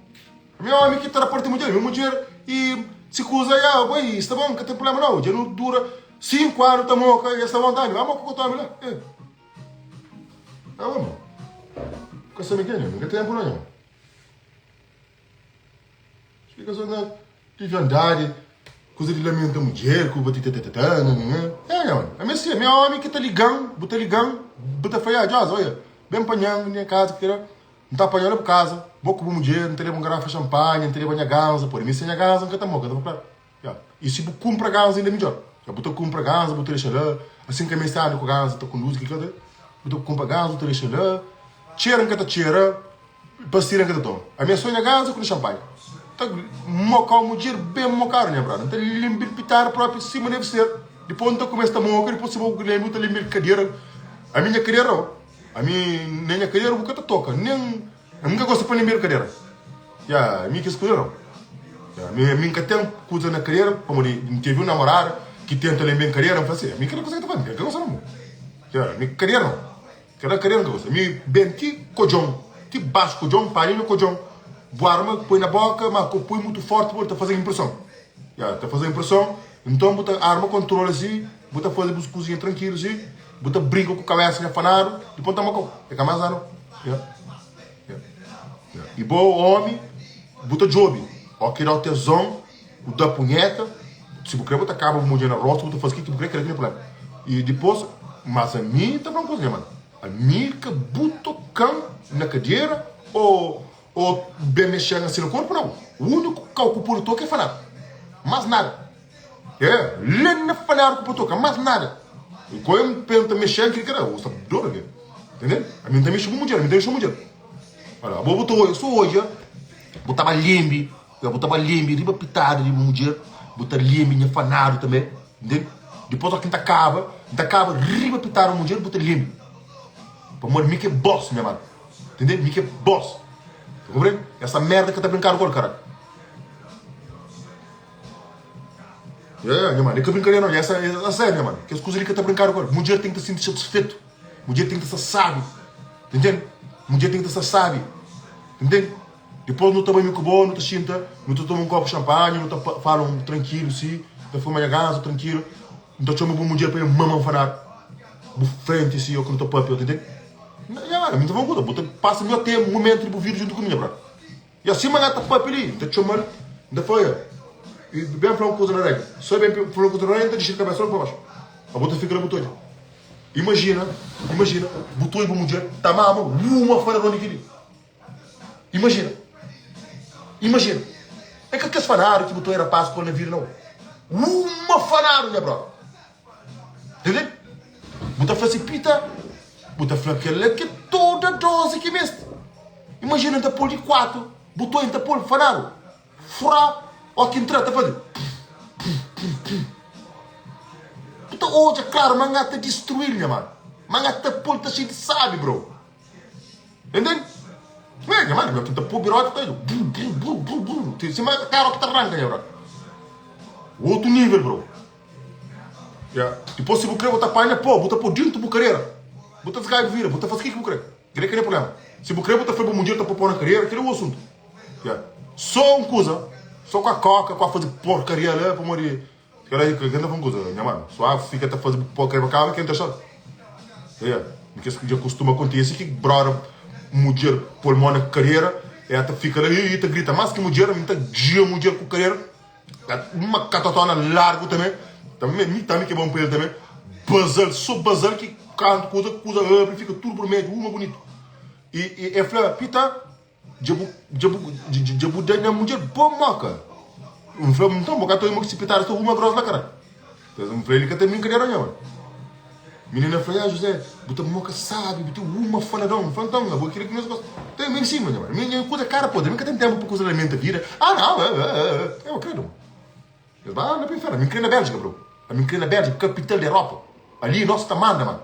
Mi omi ki ta raparti mudjer, mi mudjer i si kuza ya bai sta bon ka ten problema nau, dja nu dura 5 anu ta moka ya sta bon tambi, ba moka ku otu omi la eh ah bon ka sabi kenha, mi ka tempu nau nha fika so na liviandadi kuza di lamenta mudjer ku batitatata nhanhanhan eh nha mano ami si ami omi ki ta ligan bu ta ligan bu ta fla ya djosa oia ben panhan nha kaza ki kila. N ta panha-l bu kaza, bo ku bu mudjer, N ta leba un garafa xanpanha, N ta leba nha ganza, pode mi sen nha ganza N ka ta moka, N ta fla klaru. Ya, i si bu kunpra ganza inda midjor. Ya, bu ta kunpra ganza, bu ta dexa la, asin ka meste anda ku ganza ta konduzi ki kila, bu ta kunpra ganza, bu ta dexa la, txera N ka ta txera, pastila N ka ta toma. Ami é so nha ganza ku nha xanpanha. Ta moka-u mudjer ben mokadu, nha brada. N ta linbi-l pitadu propi sima debe ser. Dipos N ta kumesa ta moka, dipos si bo lenbi bu ta linbi-l kadera. Ami nha kadera, Ami nen nha kadera bu ka ta toka, nen Ami ka gosta pa nen beru kadera. Ya, mi kes kuza nau. Ya, mi, mi nka ten kuza na kadera, pamodi N tevi un namorada ki tenta lenbe-m kadera, N fla si, mi kela kuza ki ta faze, mi ka gosta nau. Ya, mi kadera nau. Kela kadera N ka gosta. Mi ben ti kodjon, ti baxu kodjon, panha nha kodjon, bu arma poi na boka, ma ka poi mutu forti pamodi ta faze-m inpreson. Ya, ta faze-m inpreson, nton bu ta arma kontrola si, bu ta faze bus kuzinha trankilu si, bu ta brinka ku kabesa nha fanadu, dipos N ta maka-u. E ka mas nada nau. Ya. I bo omi, bu ta djobe o ki da-u tezon, bu da punheta, si bu kre bu ta kaba bu mudjer na rostu, bu ta faze ke ki bu kre, kila ki nha problema. I dipos, mas ami N ta fla un kuza nha mano, ami ka bu toka-m na kadera o o ben mexe-m asi na korpu, nau. Uniku kau ku pode toka é fanadu, mas nada. É, la na fanadu ku pode toka, mas nada. I koi N tenta mexe-m, kila ki da, bu sta dodu ke? Entende? Ami N ta mexe ku mudjer, ami N ta mexe ku mudjer. Ora, abo bu ta odja, so odja, bu ta ba limbi, bu ta ba limbi riba pitada di bu mudjer, bu ta limbi nha fanadu tanbe, ntende? Dipos oki N ta kaba, N ta kaba riba pitada di mudjer, bu ta limbi. Pamodi mi ki é boss, nha manu. Ntende? Mi ki é boss. Ta konprende? Essa merda ka ta brinkadu ku el, karai. Yeah, nha manu, é ka brinkadeira nau, essa é sério, nha manu. Kes kuza li ka ta brinkadu ku el. Mudjer ten ki ta sinti satisfetu. Mudjer ten ki ta sta sabi. Ta intende? Mudjer ten ki ta sta sabi. Ta intende? Dipôs nu ta bai mi ku bo, nu ta xinta, nu ta toma un kopu xampanha, nu ta fala un trankilu si, ta fuma nha ganso trankilu. Nu ta txoma bu mudjer pa el mama nfanadu bu frenti si, o ki nu ta papia, ta intende? Nha mano, mi ta fla un kuza, bu ta pasa midjor tempu, mumentu di bu vida djuntu ku mi, nha brother. E asi ma nha ta papia li, N ta txoma-l, N ta fla, Oia, ben fla un kuza na raiba. So ben fla un kuza na raiba, N ta dixi-l kabesa logu pa baxu. Abo ta fika la bu ta odja. Imajina, imajina, bu ta odja bu mudjer ta mama uma fala rond di kel-li. Imajina, imajina. É ka kes fanadu ki bu ta odja rapaz ku el na vida, nau. Uma fanadu, nha brother. Entende? Bu ta fla si pita, bu ta fla kel-la ki toda dozi ki meste. Imajina N ta pô-l di 4 botões, N ta pô-l fanadu, fra, ó ki N tra ta faze pum, pum, pum. Bu ta odja klaru ma N ta distruí-l nha manu, ma N ta pô-l ta xinti sabi, bro. Entende? Ué, nha manu, mi ki N ta pô biroti ta brum, brum, brum, brum, brum, sima karu ki ta ranka, nha bro. Otu nível, bro. Ya. Dipôs si bu krê bu ta panha pó, bu ta pô dintu bu karera. Bu ta sgabi vida, bu ta fase ke ki bu krê. Kre ka ten prublema. Si bu krê bu ta fla bu mudjer ta pô pó na karera, kila é u asuntu. Ya. Sô un kuza, sô ku a koka, ku a faze porkaria la, pamodi kela ka ta fla un kuza, nha manu, sô a fika ta faze porkaria pa kaba, ken ta xal? Ya. Kes ki dja kustuma kontise ki broda mudjer pô-l mó na karera, el ta fika la, i ta grita más ki mudjer, mi ta gia mudjer ku karera. Uma catatona largo também. Também, mi também que é bom para ele também. Basal, só basal que canto, coisa, coisa abre, fica tudo por meio, uma bonito. E, e, e fala, Pita, já bu, já bu, já bu da minha mulher bom moca. Um fala, então, boca tô que se pitar, só uma grossa lá, cara. Então, um fala, ele que tem brincadeira, não. Menina fala, ah, José, bu ta moca sabe, bu tem uma faladão. Fala, então, vou querer que meus gostam. Tem mesmo sim, minha mãe. Minha coisa cara, pô, também que tem tempo para coisa da minha vida. Ah, não, é, é, é. Eu credo. Eu ah, não inferno. Me criei na Bélgica, bro. Eu me criei na Bélgica, capital da Europa. Ali, nós tá manda, mano.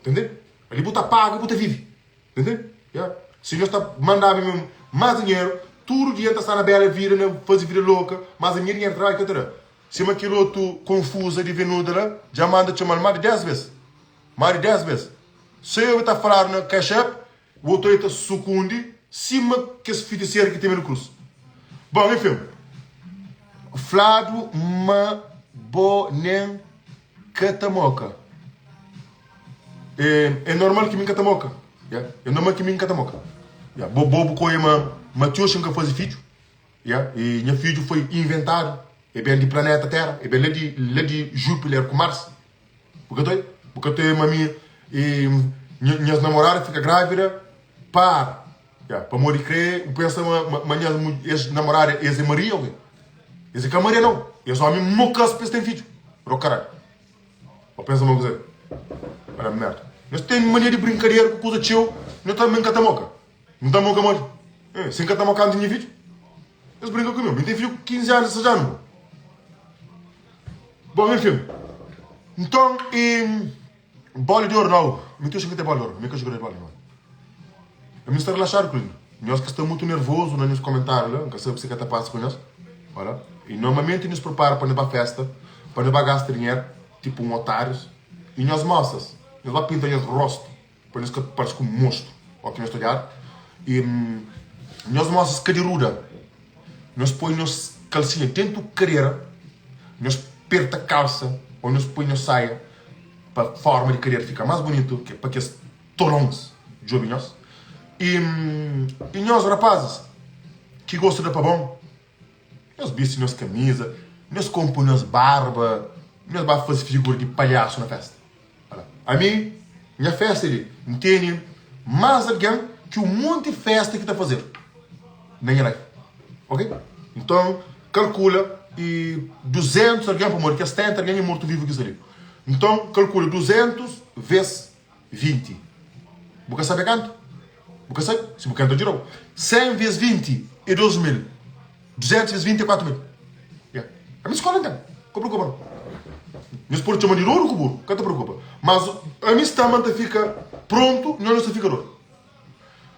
Entendeu? Ali, bu tá paga, bu tá vive. Entendeu? Yeah. Se nós tá mandava mesmo mais dinheiro, tudo dia tá estar na bela vida, na fazer vida louca, mas a minha dinheiro trabalho que eu te Sima kel otu konfuza di venuda la dja manda txomal más di 10 bes. Más di 10 bes. So eu ta faladu na Cash App, o otu el ta sukundi sima kes fitiseru ki teme di krus. Bon, enfin. Fladu ma bo nen ka ta moka. É, é normal ki mi ka ta moka. Yeah. É normal ki mi ka ta moka. Yeah. Bo, bo bu koe ma ma tioxi N ka faze fidju. Ya, e nha fidju foi inventadu, e ben di planeta Tera, e ben la di la di Júpiter ku Mars. Bu ka ta oi? Bu ka ta oi ma mi e nha nhas namorada fika grávida par. Ya, pamodi kre bu pensa ma ma ma nhas es namorada es é Maria o ke? Es é ka Maria nau, es omi mokas pa es ten fidju. Ro karalhu. Bu pensa ma kuzê? Ala merda. Nhos ten mania di brinkadera ku kuza txeu, nho tanbe N ka ta moka. N ta moka modi? Eh, si N ka ta moka antis nha fidju? Es brinka ku mi, mi ten fidju ku 15 anu, 16 anu. Bon, enfin. Nton, e bola di oru nau, mi ta ka ten bola di oru, mi ka jogador di bola di oru. Mi sta relaxadu ku el. Nhos ka sta mutu nervozu na nhos komentáriu la, N ka sabe si ka ta pasa ku nhos. Ora, i normalmenti nhos pripara pa nhos ba festa, pa nhos ba gasta dinheru, tipu un otárius. I nhos mosas, nhos ba pinta nhos rostu pa nhos ka parse ku un monstru ó ki nhos ta odjadu. I nhos mosas kaderuda, nhos poi nhos kalsinha dentu kadera, nhos perta kalsa ô nhos poi nhos saia pa forma di kadera fika más bunitu, pa kes tolons djobe nhos. I i nhos rapazis ki gosta da pa bon, nhos bisti nhos kamiza, nhos konpo nhos barba, nhos ba faze figura di palhasu na festa. Ala, ami, nha festa li, N tene más algen ki un monti festa ki ta fazedu na nha life. Ok? Nton, kalkula i 200 algen, pamodi kes 70 algen é mortu vivu ki sta li. Nton, kalkula 200 ves 20. Bu ka sabe kantu? Bu ka sabe? Si bu kre, N ta djuda-u. 100 ves 20 é 2000. 200 ves 20 é 4000. Ya. Ami skola N ten. Ka preokupa no. Nhos pode txoma di dodu ku buru. Ka ta preokupa. Mas ami sta ma N ta fika prontu, nhos nhos ta fika dodu.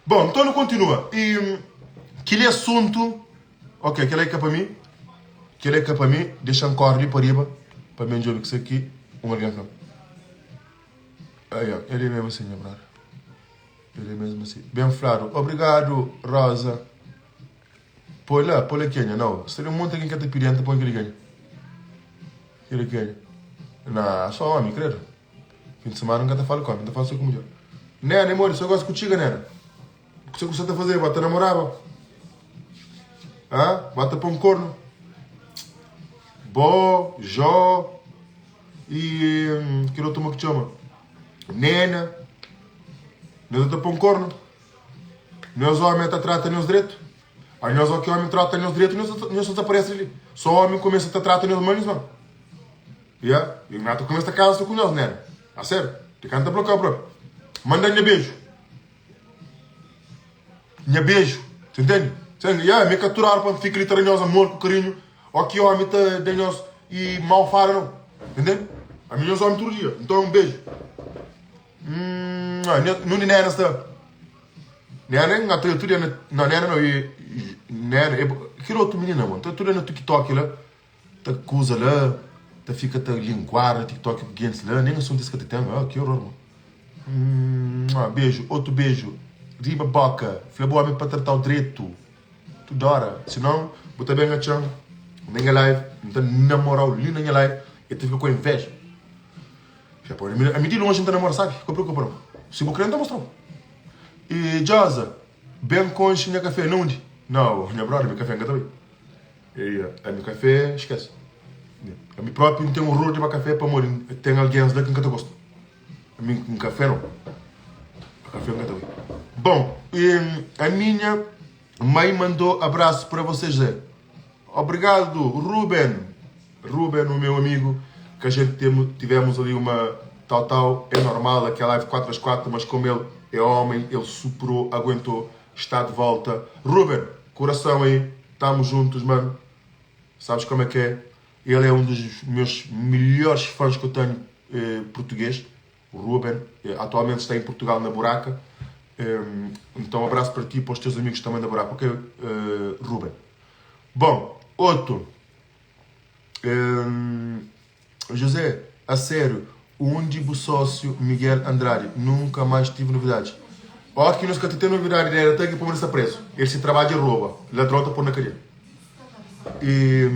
Bon, nton nu kontinua. I kili asuntu, ok, kila é ka pa mi. Kila é ka pa mi. Dexa N kore li pa riba pa mi N djobe kuse ki un algen fla-m. Ai, el é mesmo assim, nha brother. El é mesmo assim. Bem flado. Obrigado, Rosa. Pô lá, pô lá kenha. Não, se tem um monte de alguém que tá pedindo, põe aquele kenha. Aquele kenha. Não, só homem, credo. Fim de semana nunca tá falando com homem, tá falando só com mulher. Nena, amor, só gosto contigo, nena. O que você tá fazendo? Bota namorava. Hã? Bota pôr um corno. Bo, Jó e kel otu mo ki txoma Nena. Nhos ta pô un kornu. Nhos ómi ta trata nhos dretu. A nhos ó ki ómi trata nhos dretu, nhos nhos ta parese li. Só ómi kumesa ta trata nhos mal, nhos mal. Ya, i nata kumesa ta kansa ku nhos, Nena. A sério, ti ka N ta blokau propi. Manda nha beju. Nha beju, ta intende? Ya, mi ka tudu ora pa N fika li ta da nhos amor ku karinhu, ó ki ómi ta da nhos i mau fala nau, ta intende? Ami nhos ómi tudu dia, nton un beju. Nunde Nena sta? Nena N ta tudu dia na, nau Nena nau, e Nena, e kel otu minina bo, N ta tudu dia na tiktok la, ta kuza la, ta fika ta linguar na tiktok ku gentis la, nen asuntu es ka ta ten, ah ki oror mo. Mua beju, otu beju riba boka, fla bu omi pa tratau dretu tudu ora, sinon bu ta ben atxan na nha live, N ta namorau li na nha live, e ta fika ku inveja. Fla pa ami, ami di lonji N ta namora sabi, ka preokupa no, si bu kre N ta mostrau. E Djoza, ben konxe nha kafe na undi? Nau, nha brother, mi kafe N ka ta bai. Eia, ami kafé, esquece. Ami propi N ten orror di ba kafé pamodi ten algens la ki N ka ta gosta. Ami N kafé no. Kafé N ka ta bai. Bom, a minha mãe mandou abraço para você, José. Obrigado, Ruben. Ruben, o meu amigo, que a gente temo, tivemos ali uma tal tal, é normal, aquela live 4 às 4, mas como ele é homem, ele superou, aguentou, está de volta. Ruben, coração aí, estamos juntos, mano. Sabes como é que é? Ele é um dos meus melhores fãs que eu tenho eh, português. O Ruben, eh, atualmente está em Portugal, na Buraca. Eh, então, um abraço para ti e para os teus amigos também da Buraca. Ok, eh, Ruben. Bom, outro. Eh, José, a sério, undi bu sócio Miguel Andrade? Nunca mais tive novidades. Ó ki nos ka ta ten novidade dela ta ki pamodi sta preso. El se trabadja e roba, ladron ta pô na cadeia. E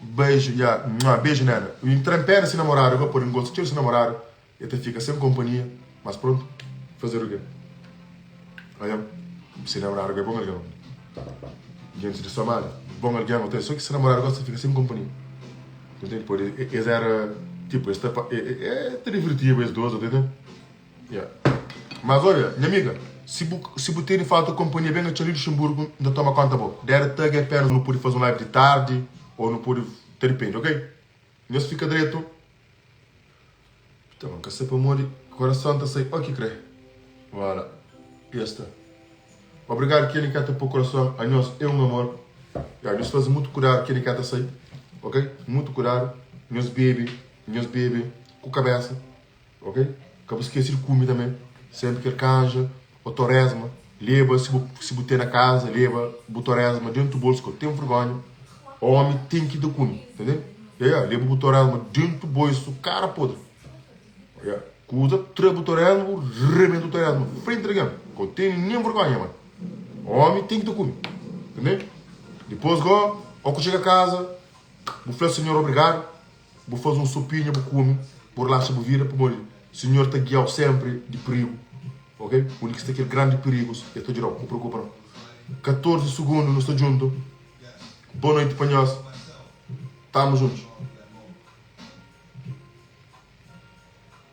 beijo, ya, mua, beijo Nena. E tra pena se namorado, pa pode gosta txeu de se namorado, el ta fica sem companhia, mas pronto, fazer o quê? Olha, se namorado é bom alguém. Gente de Somália, bom alguém, só que se namorado gosta de fica sem companhia. Entende? Pô, eles era tipo, eles tá, é, é, é, te divertia eles dois, entende? Yeah. Mas olha, minha amiga, se bu, se bu tem falta companhia bem aqui Luxemburgo, não toma conta bo. Der tag é pena, não pode fazer um live de tarde ou não pode, de repente, ok? Nós fica direito. Então, que se pamodi, coração tá sai, ok, crê. Voilà. E está. Obrigado Kenny ka ta pô coração a nhos é um amor. Ya, nhos faze muito cuidado Kenny ka ta sai, ok? Muito cuidado. Nhos bebe, nhos bebe ku cabeça, ok? Ka bu skese di kume também. Sempre kel canja ou torresma. Leba si bu si bu ten na kaza, leba bu toresma dentu bolsu ka ten vergonha. Omi ten ki ta kume, ta ntende? Ya ya, leba bu toresma dentu bolsu kara podri. Ya, kuza tra bu toresma bu rebenta bu toresma frenti di algen. Ka ten nen vergonha man. Omi ten ki ta kume, ta ntende? Dipos go, o ku txiga kaza, bu fla sinhor obrigadu. Bu faze un sopinha bu kume, bu relaxa bu vida pamodi Sinhor ta gia-u senpri di prigu, ok? Undi ki sta kel grandi pirigus, el ta djuda-u, ka preokupa nau. 14 sugundu nu sta djuntu. Boa noiti pa nhos. Tamu juntus.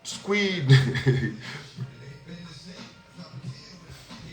Squid.